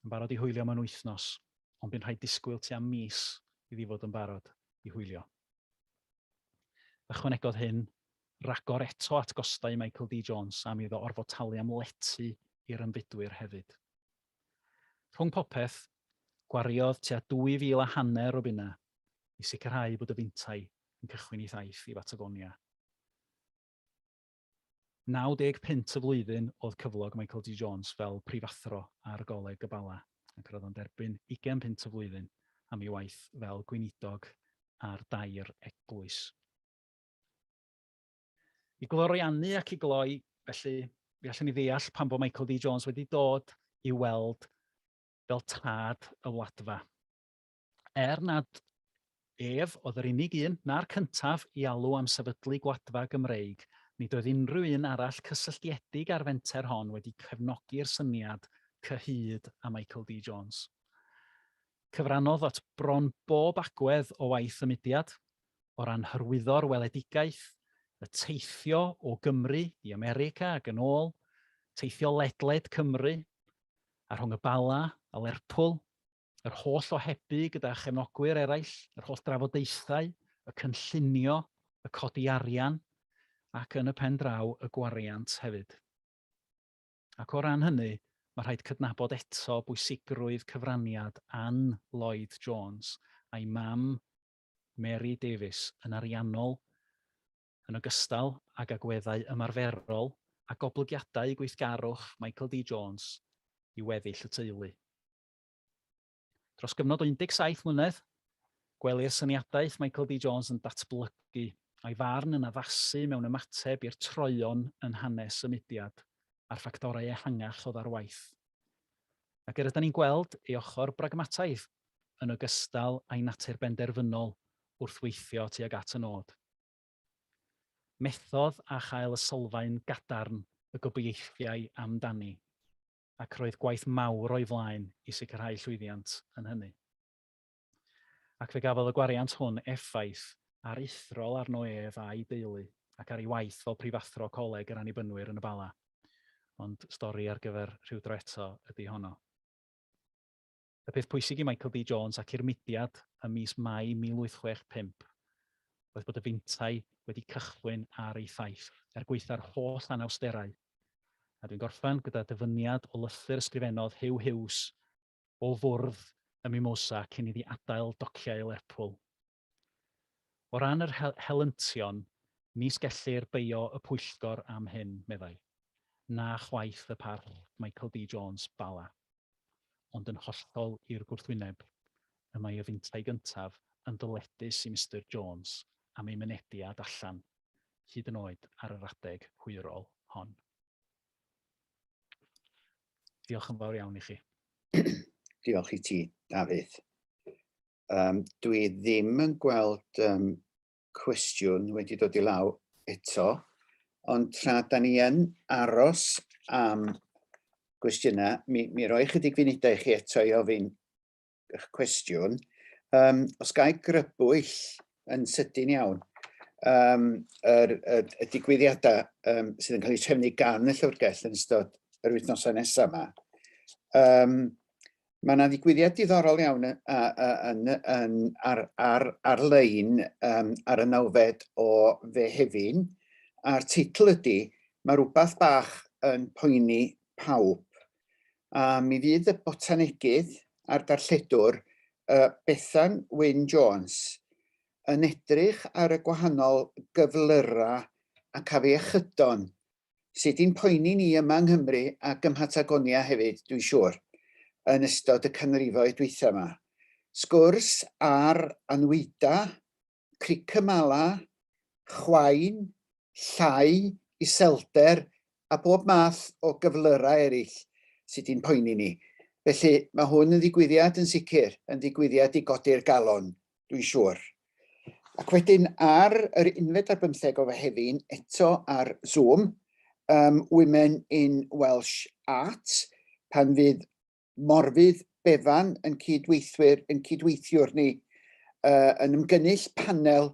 Yn barod i hwylio mewn wythnos, ond bu'n rhaid disgwyl tua mis iddi fod yn barod i hwylio. Ychwanegodd hyn ragor eto at gostau Michael D Jones am iddo orfod talu am lety i'r ymfudwyr hefyd. Rhwng popeth, gwariodd tua 2,000 a hanner o bunnau i sicrhau bod y fintai yn cychwyn ei thaith i Batagonia. 90 punt y flwyddyn oedd cyflog Michael D Jones fel prifathro ar Goleg y Bala, ac roedd o'n derbyn ugain punt y flwyddyn am ei waith fel gweinidog ar dair eglwys. I gloriannu ac i gloi, felly, fe allwn ni ddeall pam bod Michael D Jones wedi dod i'w weld fel tad y wladfa. Er nad ef oedd yr unig un, na'r cyntaf, i alw am sefydlu gwladfa Gymreig, nid oedd unrhyw un arall cysylltiedig â'r fenter hon wedi cefnogi'r syniad cyhyd â Michael D Jones. Cyfrannodd at bron bob agwedd o waith y mudiad, o ran hyrwyddo'r weledigaeth, y teithio o Gymru i America ac yn ôl, teithio ledled Cymru, a rhwng y Bala a Lerpwl, yr holl ohebu gyda chefnogwyr eraill, yr holl drafodaethau, y cynllunio, y codi arian, ac yn y pen draw y gwariant hefyd. Ac o ran hynny, mae rhaid cydnabod eto bwysigrwydd cyfraniad Ann Lloyd Jones a'i mam Mary Davies yn ariannol yn ogystal ag agweddau ymarferol a goblygiadau gweithgarwch Michael D Jones i weddill y teulu. Dros gyfnod o 17 mlynedd, gwelir syniadaeth Michael D Jones yn datblygu, a'i farn yn addasu mewn ymateb i'r troeon yn hanes y mudiad a'r ffactorau ehangach oedd ar waith. Ac yr ydan ni'n gweld ei ochr bragmataidd, yn ogystal â'i natur benderfynol wrth weithio tuag at y nod. Methodd â chael y sylfaen gadarn y gobeithiai amdani. ac roedd gwaith mawr o'i flaen i sicrhau llwyddiant yn hynny. Ac fe gafodd y gwariant hwn effaith aruthrol arno ef a'i deulu ac ar ei waith fel prifathro Coleg yr Annibynwyr yn y Bala. Ond stori ar gyfer rhyw dro eto ydy honno. Y peth pwysig i Michael D Jones ac i'r mudiad ym mis Mai 1865 oedd bod y fintai wedi cychwyn ar ei thaith, er gwaetha'r holl anawsterau. A dwi'n gorffen gyda dyfyniad o lythyr ysgrifennodd Huw Hughes o fwrdd y Mimosa cyn iddi adael dociau Lerpwl. O ran yr helyntion, nis gellir beio y pwyllgor am hyn, meddai, na chwaith y Parchg Michael D Jones, Bala. Ond yn hollol i'r gwrthwyneb, y mae y fintai gyntaf yn ddyledus i Mister Jones am ei mynediad allan, hyd yn oed ar yr adeg hwyrol hon. Diolch yn fawr iawn i chi. Diolch i ti, Dafydd. Dwi ddim yn gweld cwestiwn wedi dod i law eto, ond tra da ni yn aros am gwestiynau, mi roi chydig funudau i chi eto i ofyn eich cwestiwn. Os ga i grybwyll yn sydyn iawn y digwyddiadau sydd yn cael eu trefnu gan y llyfrgell yn ystod yr wythnosau nesaf yma. Mae yna ddigwyddiad diddorol iawn yn, yn, ar, ar, ar-lein ar y nawfed o Fehefin, a'r teitl ydy Mae rhywbeth bach yn poeni pawb. A mi fydd y botanegydd a'r darlledwr uh, Bethan Wyn Jones yn edrych ar y gwahanol gyflyrau ac afiechydon sydd 'di'n poeni ni yma yng Nghymru ac ym Mhatagonia hefyd, dwi'n siŵr, yn ystod y canrifoedd dwytha yma. Sgwrs ar anwyda, cricymala, chwain, llai, iselder a bob math o gyflyrau eraill sydd 'di'n poeni ni. Felly, mae hwn yn ddigwyddiad yn sicr, yn ddigwyddiad i godi'r galon, dwi'n siŵr. Ac wedyn ar yr unfed ar bymtheg o Fehefin, eto ar Zoom, Women in Welsh Art, pan fydd Morfudd Bevan yn cydweithwyr, yn cydweithiwr ni, yn ymgynnull panel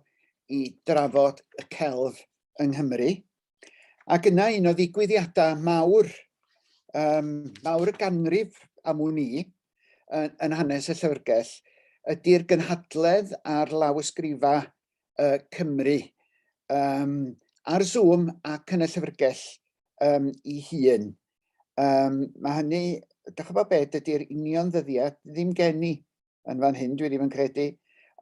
i drafod y celf yng Nghymru. Ac yna un o ddigwyddiadau mawr, mawr y ganrif am wn i, yn, yn hanes y llyfrgell, ydy'r gynhadledd ar lawysgrifau Cymru ar Zoom ac yn y llyfrgell i hun. Mae hynny, dych chi'n gwybod beth, dydy'r union ddyddiad ddim gen i yn fan hyn, dwi ddim yn credu.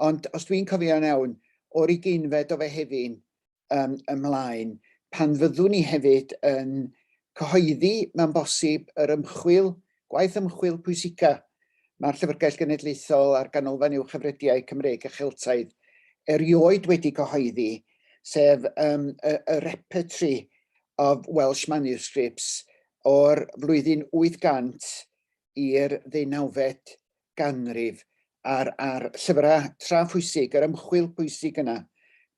Ond os dwi'n cofio'n iawn, o'r ugeinfed o Fehefin ymlaen, pan fyddwn ni hefyd yn cyhoeddi, mae'n bosib, yr ymchwil, gwaith ymchwil pwysica mae'r Llyfrgell Genedlaethol a'r Ganolfan Uwchefrydiau Cymreig a Cheltaidd erioed wedi cyhoeddi, sef y Repertory of Welsh Manuscripts o'r flwyddyn 800 i'r ddeunawfed ganrif a'r, a'r llyfrau tra phwysig, yr ymchwil pwysig yna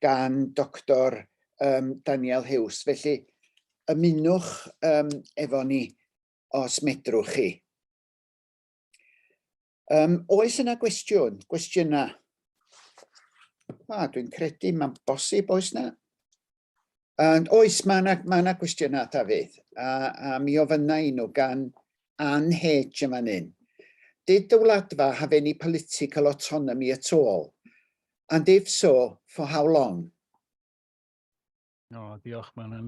gan Doctor Daniel Hughes. Felly, ymunwch efo ni os medrwch chi. Oes yna gwestiwn? Gwestiynau? Dwi'n credu mae'n bosib oes na. And oes, mae yna ma na gwestiynau, Dafydd, a mi ofynna i nhw gan Ann H yn fan hyn. Did the Wladfa have any political autonomy at all? And if so, for how long? O, diolch, mae'n yn,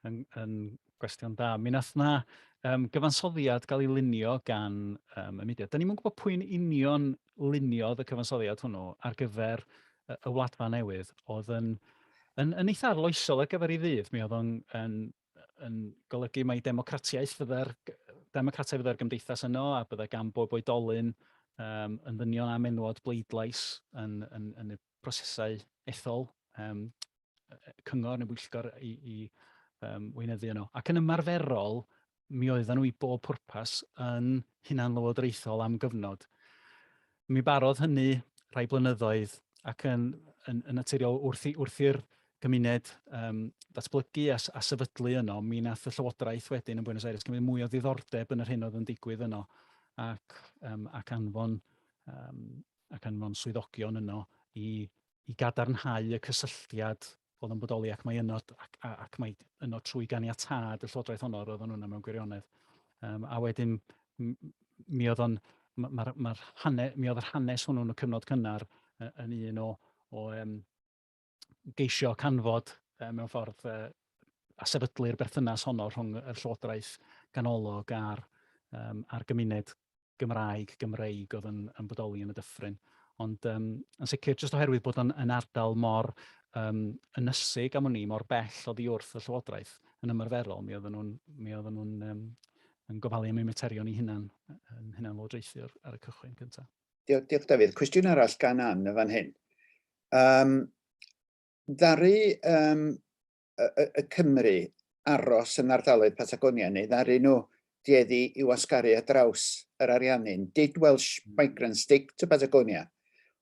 yn, yn gwestiwn da. Mi nath na gyfansoddiad gael ei lunio gan y mudiad. Da ni'n gwybod pwy'n union luniodd y cyfansoddiad hwnnw ar gyfer y Wladfa newydd oedd yn, yn, yn eitha arloesol ar gyfer ei ddydd. Mi oedd o'n yn, yn golygu mai democratiaeth fydda'r democrataidd fydda'r gymdeithas yno a byddai gan bob oedolyn yn ddynion a menywod bleidlais yn, yn, yn y prosesau ethol cyngor neu bwyllgor i weinyddu yno. Ac yn ymarferol, mi oedden nhw i bob pwrpas yn hunanlywodraethol am gyfnod. Mi barodd hynny rhai blynyddoedd ac yn, yn, yn naturiol wrth, i, wrth i'r gymuned datblygu a sefydlu yno, mi nath y llywodraeth wedyn yn Buenos Aires gymryd mwy o ddiddordeb yn yr hyn oedd yn digwydd yno ac, ac anfon ac anfon swyddogion yno i, i gadarnhau y cysylltiad oedd yn bodoli ac mae yno, ac, ac mae yno trwy ganiatâd y llywodraeth honno roedd nhw yno mewn gwirionedd. A wedyn mi oedd o'n, mae'r ma hane, mi oedd yr hanes hwnnw yn y cyfnod cynnar yn un o geisio canfod mewn ffordd a sefydlu'r berthynas honno rhwng y llywodraeth ganolog a'r gymuned Gymraeg, Gymreig oedd yn, yn bodoli yn y dyffryn. Ond yn sicr, jyst oherwydd bod yn, yn ardal mor ynysig am wn i, mor bell oddi wrth y llywodraeth yn ymarferol, mi oedden nhw'n, mi oedden nhw'n yn gofalu am eu materion eu hunan, yn hunan lywodraethu ar, ar y cychwyn cyntaf. Diolch, diolch Dafydd. Cwestiwn arall gan Ann y fan hyn. Ddaru y, y, y Cymry aros yn ardaloedd Patagonia neu ddaru nhw dueddu i wasgaru ar draws yr Ariannin? Did Welsh migrants stick to Patagonia?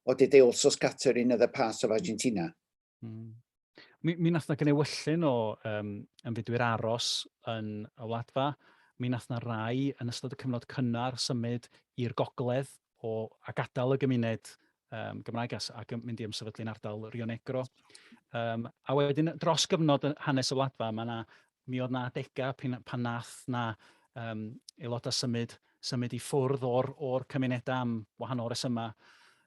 Or did they also scatter in other parts of Argentina? Mi, mi nath na gnewyllyn o um, ymfudwyr aros yn y wladfa. Mi nath na rai yn ystod y cyfnod cynnar symud i'r gogledd o, a gadael y gymuned um, Gymraeg a, ac mynd i ymsefydlu'n ardal Rio Negro. Um, a wedyn dros gyfnod hanes y wladfa, mae na, mi oedd na adegau pan, pan nath na um, aelodau symud, symud i ffwrdd o'r, or cymunedau am wahanol resymau.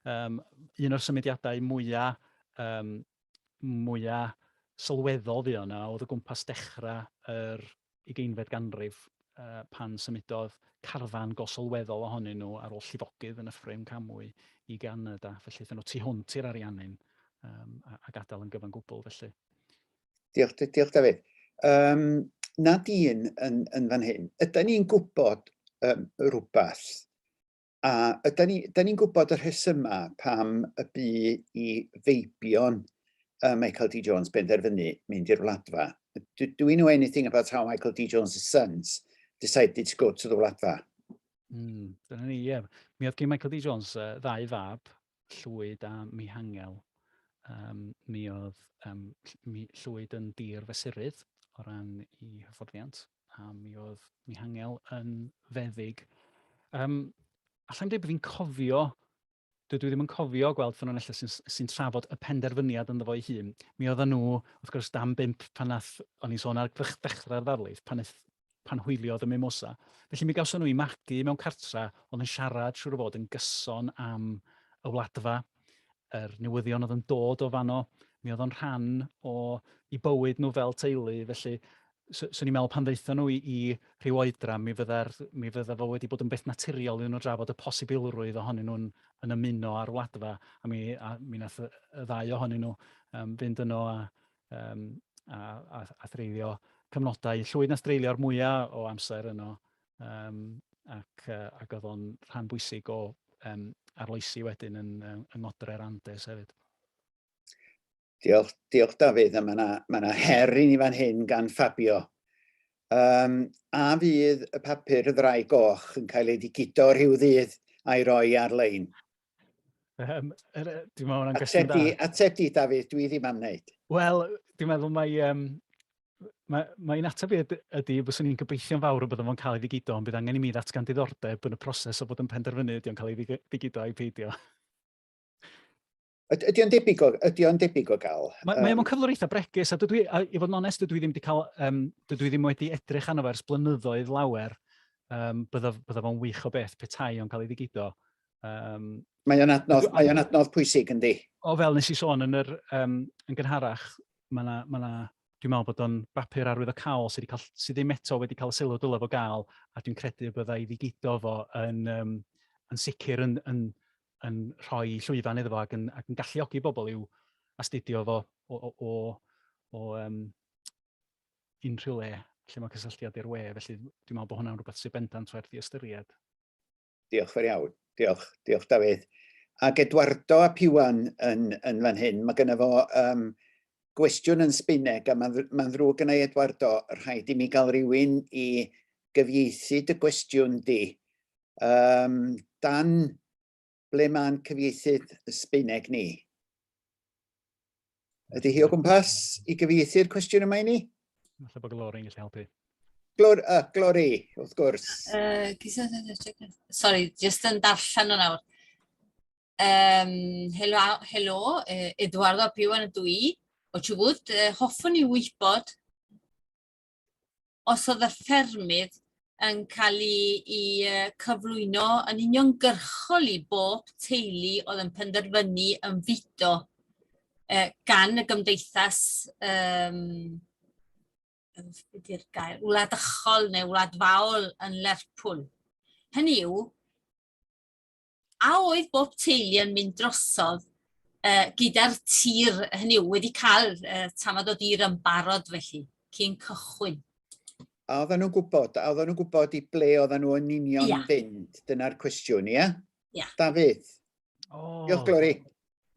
Um, un o'r symudiadau mwyaf um, mwyaf sylweddol fuo yna oedd o gwmpas dechrau yr ugeinfed ganrif uh, pan symudodd carfan go sylweddol ohonyn nhw ar ôl llifogydd yn Nyffryn Camwy i Ganada. Felly aethon nhw tu hwnt i'r Ariannin um, a, a gadael yn gyfan gwbl felly. Diolch, diolch Dafydd. Um, Nadine yn, yn fan hyn, ydy ni'n gwybod um, rhywbeth A ydan ni, da ni'n gwybod y rhesymau pam y bu i feibion uh, Michael D. Jones benderfynu mynd i'r Wladfa? Do, do we know anything about how Michael D. Jones' sons decided to go to the Wladfa? Mm, dyna ni, ie. Yeah. Mi oedd gen Michael D. Jones uh, ddau fab, Llwyd a Mihangel. Um, mi oedd um, mi, Llwyd yn dir fesurydd o ran i hyfforddiant, a mi oedd Mihangel yn feddyg. Um, allai'n dweud bod fi'n cofio, dydw i ddim yn cofio gweld ffynonellau sy'n sy trafod y penderfyniad ynddo fo'i hun. Mi oedden nhw, wrth gwrs, dan bump pan nath, o'n i'n sôn ar ddechrau'r ddarlith, pan pan hwyliodd y Mimosa. Felly mi gawson nhw eu magu mewn cartra oedd yn siarad siŵr o fod yn gyson am y wladfa, yr newyddion oedd yn dod o fanno. Mi oedd o'n rhan o i bywyd nhw fel teulu, felly swn i'n meddwl pan ddaethon nhw i, i rhyw oedran, mi fydda'r, mi fydda fo wedi bod yn beth naturiol iddyn nhw drafod y posibilrwydd ohonyn nhw'n yn ymuno â'r wladfa, a mi, a mi nath y, y ddau ohonyn nhw um, fynd yno a um, a, a, a threulio cyfnodau. Llwyd nath dreulio'r mwyaf o amser yno, um, ac, uh, ac oedd o'n rhan bwysig o um, arloesi wedyn yn, yng Ngodre'r Andes hefyd. Diolch, diolch Dafydd, a mae yna ma, na her i ni fan hyn gan Fabio. Um, a fydd y papur y Ddraig Goch yn cael ei ddigido rhyw ddydd a'i roi ar-lein? Um, er, dwi'n meddwl hwnna'n gwestiwn da. Ateb di, Dafydd, dwi ddim am wneud. Wel, dwi'n meddwl mai... Um, mae, mae'n ateb i ydy, byswn i'n gobeithio'n fawr y byddwn fo'n cael ei ddigido, ond bydd angen i mi ddatgan diddordeb yn y proses o fod yn penderfynu ydy o'n cael ei ddigido ai peidio. Ydy o'n debyg o, ydy o'n debyg o gael? Mae, mae mewn cyflwr eitha bregus, a dydw i, a, i fod yn onest, dydw i ddim wedi cael, um, dydw i ddim wedi edrych arno fo ers blynyddoedd lawer. Um, bydda, bydda fo'n wych o beth petai o'n cael ei ddigido. Um, mae o'n adnodd, mae o'n adnodd pwysig, yndi? O, fel nes i sôn yn, yr, um, yn gynharach, mae na, ma na, dwi'n meddwl bod o'n bapur arwyddocaol sydd, cael, sydd ddim eto wedi cael y sylw dylai fo gael, a dwi'n credu y byddai ddigido fo yn, um, yn sicr yn, yn, yn rhoi llwyfan iddo fo ac yn, ac yn galluogi bobl i'w astudio fo o, o, o, o um, unrhyw le lle mae cysylltiad i'r we. Felly dwi'n meddwl bod hwnna'n rhywbeth sy'n bendant werth i ystyried. Diolch fawr iawn. Diolch, diolch Dafydd. Ac Eduardo ap Iwan yn, yn fan hyn, mae gynno fo um, gwestiwn yn Sbeineg, a mae'n ma ddrwg gynna i Eduardo, rhaid i mi gael rhywun i gyfieithu dy gwestiwn di. Um, dan, ble mae'n cyfieithydd Sbeineg ni? Ydy hi o gwmpas i gyfieithu'r cwestiwn yma i ni? Falle bod Glory'n gallu helpu. Glor, uh, Glory, wrth gwrs. Uh, sorry, just yn darllen o nawr. Um, helo, helo, Eduardo ap Iwan ydw i, o Chubut. Uh, hoffwn i wybod os oedd y ffermydd yn cael eu eu cyflwyno yn uniongyrchol i bob teulu oedd yn penderfynu ymfudo gan y gymdeithas, um, beth yw'r gair, wladychol neu wladfaol yn Lerpwl. Hynny yw, a oedd bob teulu yn mynd drosodd uh, gyda'r tir, hynny yw, wedi cael uh, tamad o dir yn barod felly, cyn cychwyn. A oedden nhw'n gwybod, a oedden nhw'n gwybod i ble oedden nhw yn union yeah. fynd? Dyna'r cwestiwn, ie? Ia. Dafydd. Oh. Diolch, Glory.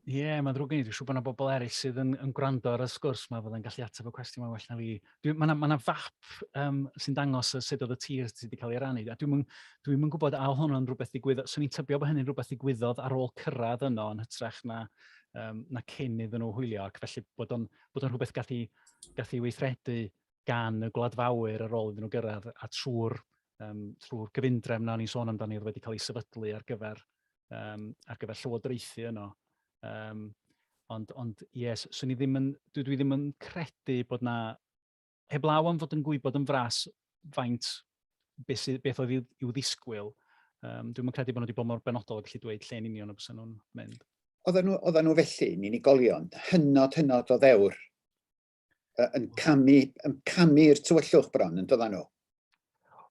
Ie, yeah, mae'n ddrwg gen i. Dwi'n siŵr bod yna bobl eraill sydd yn, yn gwrando ar y sgwrs yma fyddai'n gallu ateb y cwestiwn yma well na fi. Mae yna ma fap um, sy'n dangos sut oedd y tir sydd wedi cael ei rannu. A dwi'n dwi yn gwybod a oedd hwnnw'n rhywbeth ddigwyddodd. Swn i'n tybio bod hynny'n rhywbeth ddigwyddodd ar ôl cyrraedd yno yn hytrach na, um, na cyn iddyn nhw hwylio. Ac felly bod o'n, bod o'n rhywbeth gallu, gallu weithredu gan y gwladfawyr ar ôl iddyn nhw gyrraedd a trwy'r um, trwy gyfundrefn na o'n i'n sôn amdani oedd wedi cael ei sefydlu ar gyfer, um, ar gyfer llywodraethu yno. Um, ond, ond yes, swn i ddim yn, dwi, dwi ddim yn credu bod na, heblaw am fod yn gwybod yn fras faint beth, sydd, beth oedd i'w, i'w ddisgwyl, um, dwi'n credu bod nhw wedi bod mor benodol a gallu dweud lle'n union o bysa nhw'n mynd. Oedden nhw, oedden nhw felly yn unigolion, hynod, hynod o ddewr yn camu, yn camu i'r tywyllwch bron, yn doddan nhw?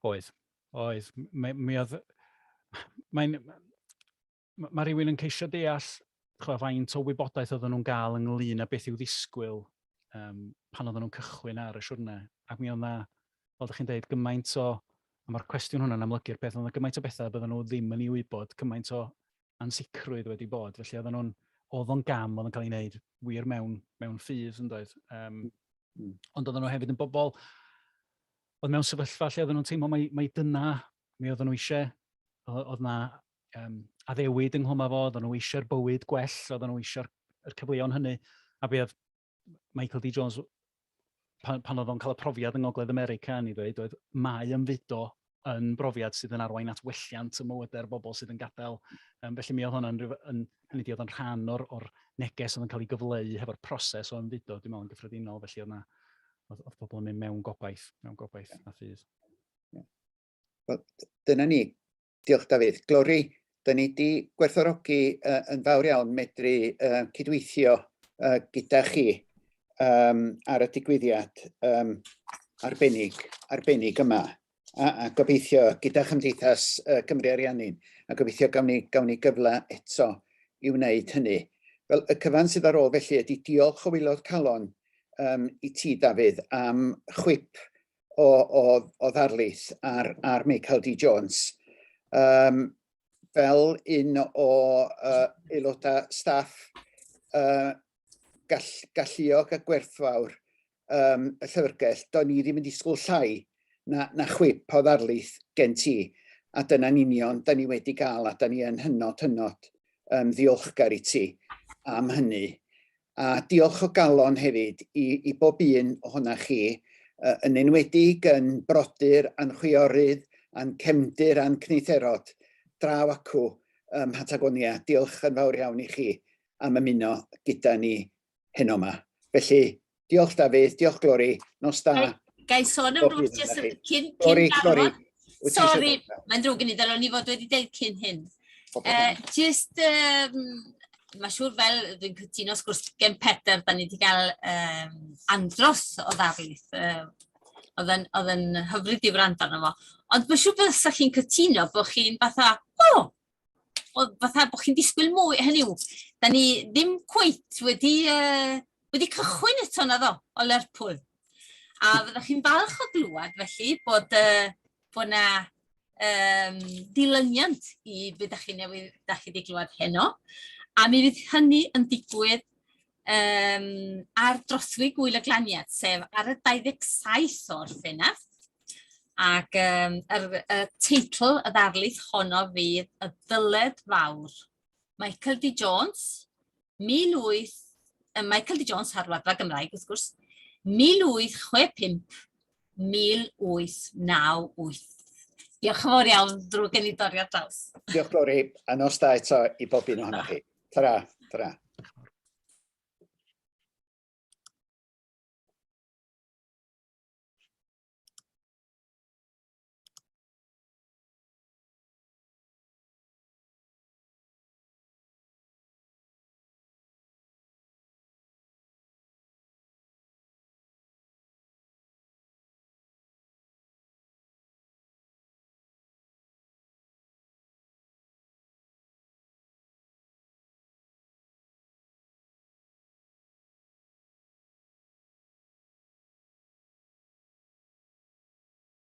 Oedd, oedd. Mi, mi oedd... Mae'n... Mae rhywun yn ceisio deall chwa, faint o wybodaeth oedden nhw'n gael ynglyn â beth i'w ddisgwyl um, pan oedden nhw'n cychwyn ar y siwrne. Ac mi oedd na, fel ydych chi'n dweud, gymaint o, a mae'r cwestiwn hwnna'n amlygu'r peth, oedd na gymaint o bethau bydden nhw ddim yn ei wybod, cymaint o ansicrwydd wedi bod. Felly oedden nhw'n, oedd o'n gam oedd yn cael ei wneud wir mewn, mewn ffydd yn doedd. Um, Ond oedden nhw hefyd yn bobl, oedd mewn sefyllfa lle oedden nhw'n teimlo mai, mai dyna mi oedden nhw eisiau, oedd na um, addewid ynghlwm â fo, oedden nhw eisiau'r bywyd gwell, oedden nhw eisiau'r cyfleon hynny. A be oedd Michael D. Jones, pan, pan oedd o'n cael y profiad yng Ngogledd America, yn ei ddweud, oedd mae ymfudo yn brofiad sydd yn arwain at welliant y mywydau'r bobl sydd yn gadael. Um, felly mi oedd hwnna'n rhyw, yn, hynny ydi, oedd o'n rhan o'r, or neges oedd yn cael ei gyfleu hefo'r proses o ymfudo, dwi'n meddwl yn gyffredinol, felly oedd na, oedd, oedd pobl yn mynd mewn gobaith, mewn gobaith yeah. a ffydd. Yeah. Wel, dyna ni. Diolch Dafydd. Glori, da ni wedi gwerthfawrogi uh, yn fawr iawn medru uh, cydweithio uh, gyda chi um, ar y digwyddiad um, arbennig, arbennig yma. A, a gobeithio gyda Chymdeithas uh, Cymru Ariannin, a gobeithio gawn ni, gawn ni gyfle eto i wneud hynny. Wel, y cyfan sydd ar ôl felly ydy diolch o waelod calon um, i ti, Dafydd, am chwip o, o, o ddarlith ar, ar Michael D. Jones. Um, fel un o uh, aelodau staff uh, gall, galluog a gwerthfawr um, y llyfrgell, do'n i ddim yn disgwyl llai na, na chwip o ddarlith gen ti. A dyna'n union, da ni wedi gael a da ni yn hynod, hynod um, ddiolchgar i ti am hynny. A diolch o galon hefyd i, i bob un ohonoch chi, yn enwedig yn brodyr a'n chwiorydd a'n cefndir a'n cneitherod draw acw ym Mhatagonia. Diolch yn fawr iawn i chi am ymuno gyda ni heno yma. Felly, diolch Dafydd, diolch Glori, nos da. Ga i sôn am rhywbeth jyst cyn, cyn Glori, Glori. Sori, mae'n ddrwg gen i, dylwn i fod wedi dweud cyn hyn. Uh, just, um, mae'n siŵr fel dwi'n cytuno sgwrs gen Peter, da ni wedi cael um, andros o ddarlith. Uh, oedd yn, oedd yn hyfryd i wrando arno fo. Ond mae'n siŵr bysa chi'n cytuno bod chi'n fatha, o, oh, oedd fatha bod chi'n disgwyl mwy, hynny yw, da ni ddim cweit wedi, uh, wedi cychwyn eto na ddo, o Lerpwl. A fyddwch chi'n falch o glywed felly bod, uh, bod na um, dilyniant i beth da chi newydd, da chi wedi glywed heno. A mi fydd hynny yn digwydd um, ar drothwy Gwyl y Glaniad, sef ar y 27 o Orffennaf. Ac um, yr, y teitl y ddarlith honno fydd Y Ddyled Fawr. Michael D. Jones, 18... Michael D. Jones ar Wladfa Gymraeg, wrth gwrs, 1865 1898. Diolch yn fawr iawn, drwy gen i dorri ar draws. Diolch Lori, a nos da eto i bob un ohonoch chi. Tara, tara.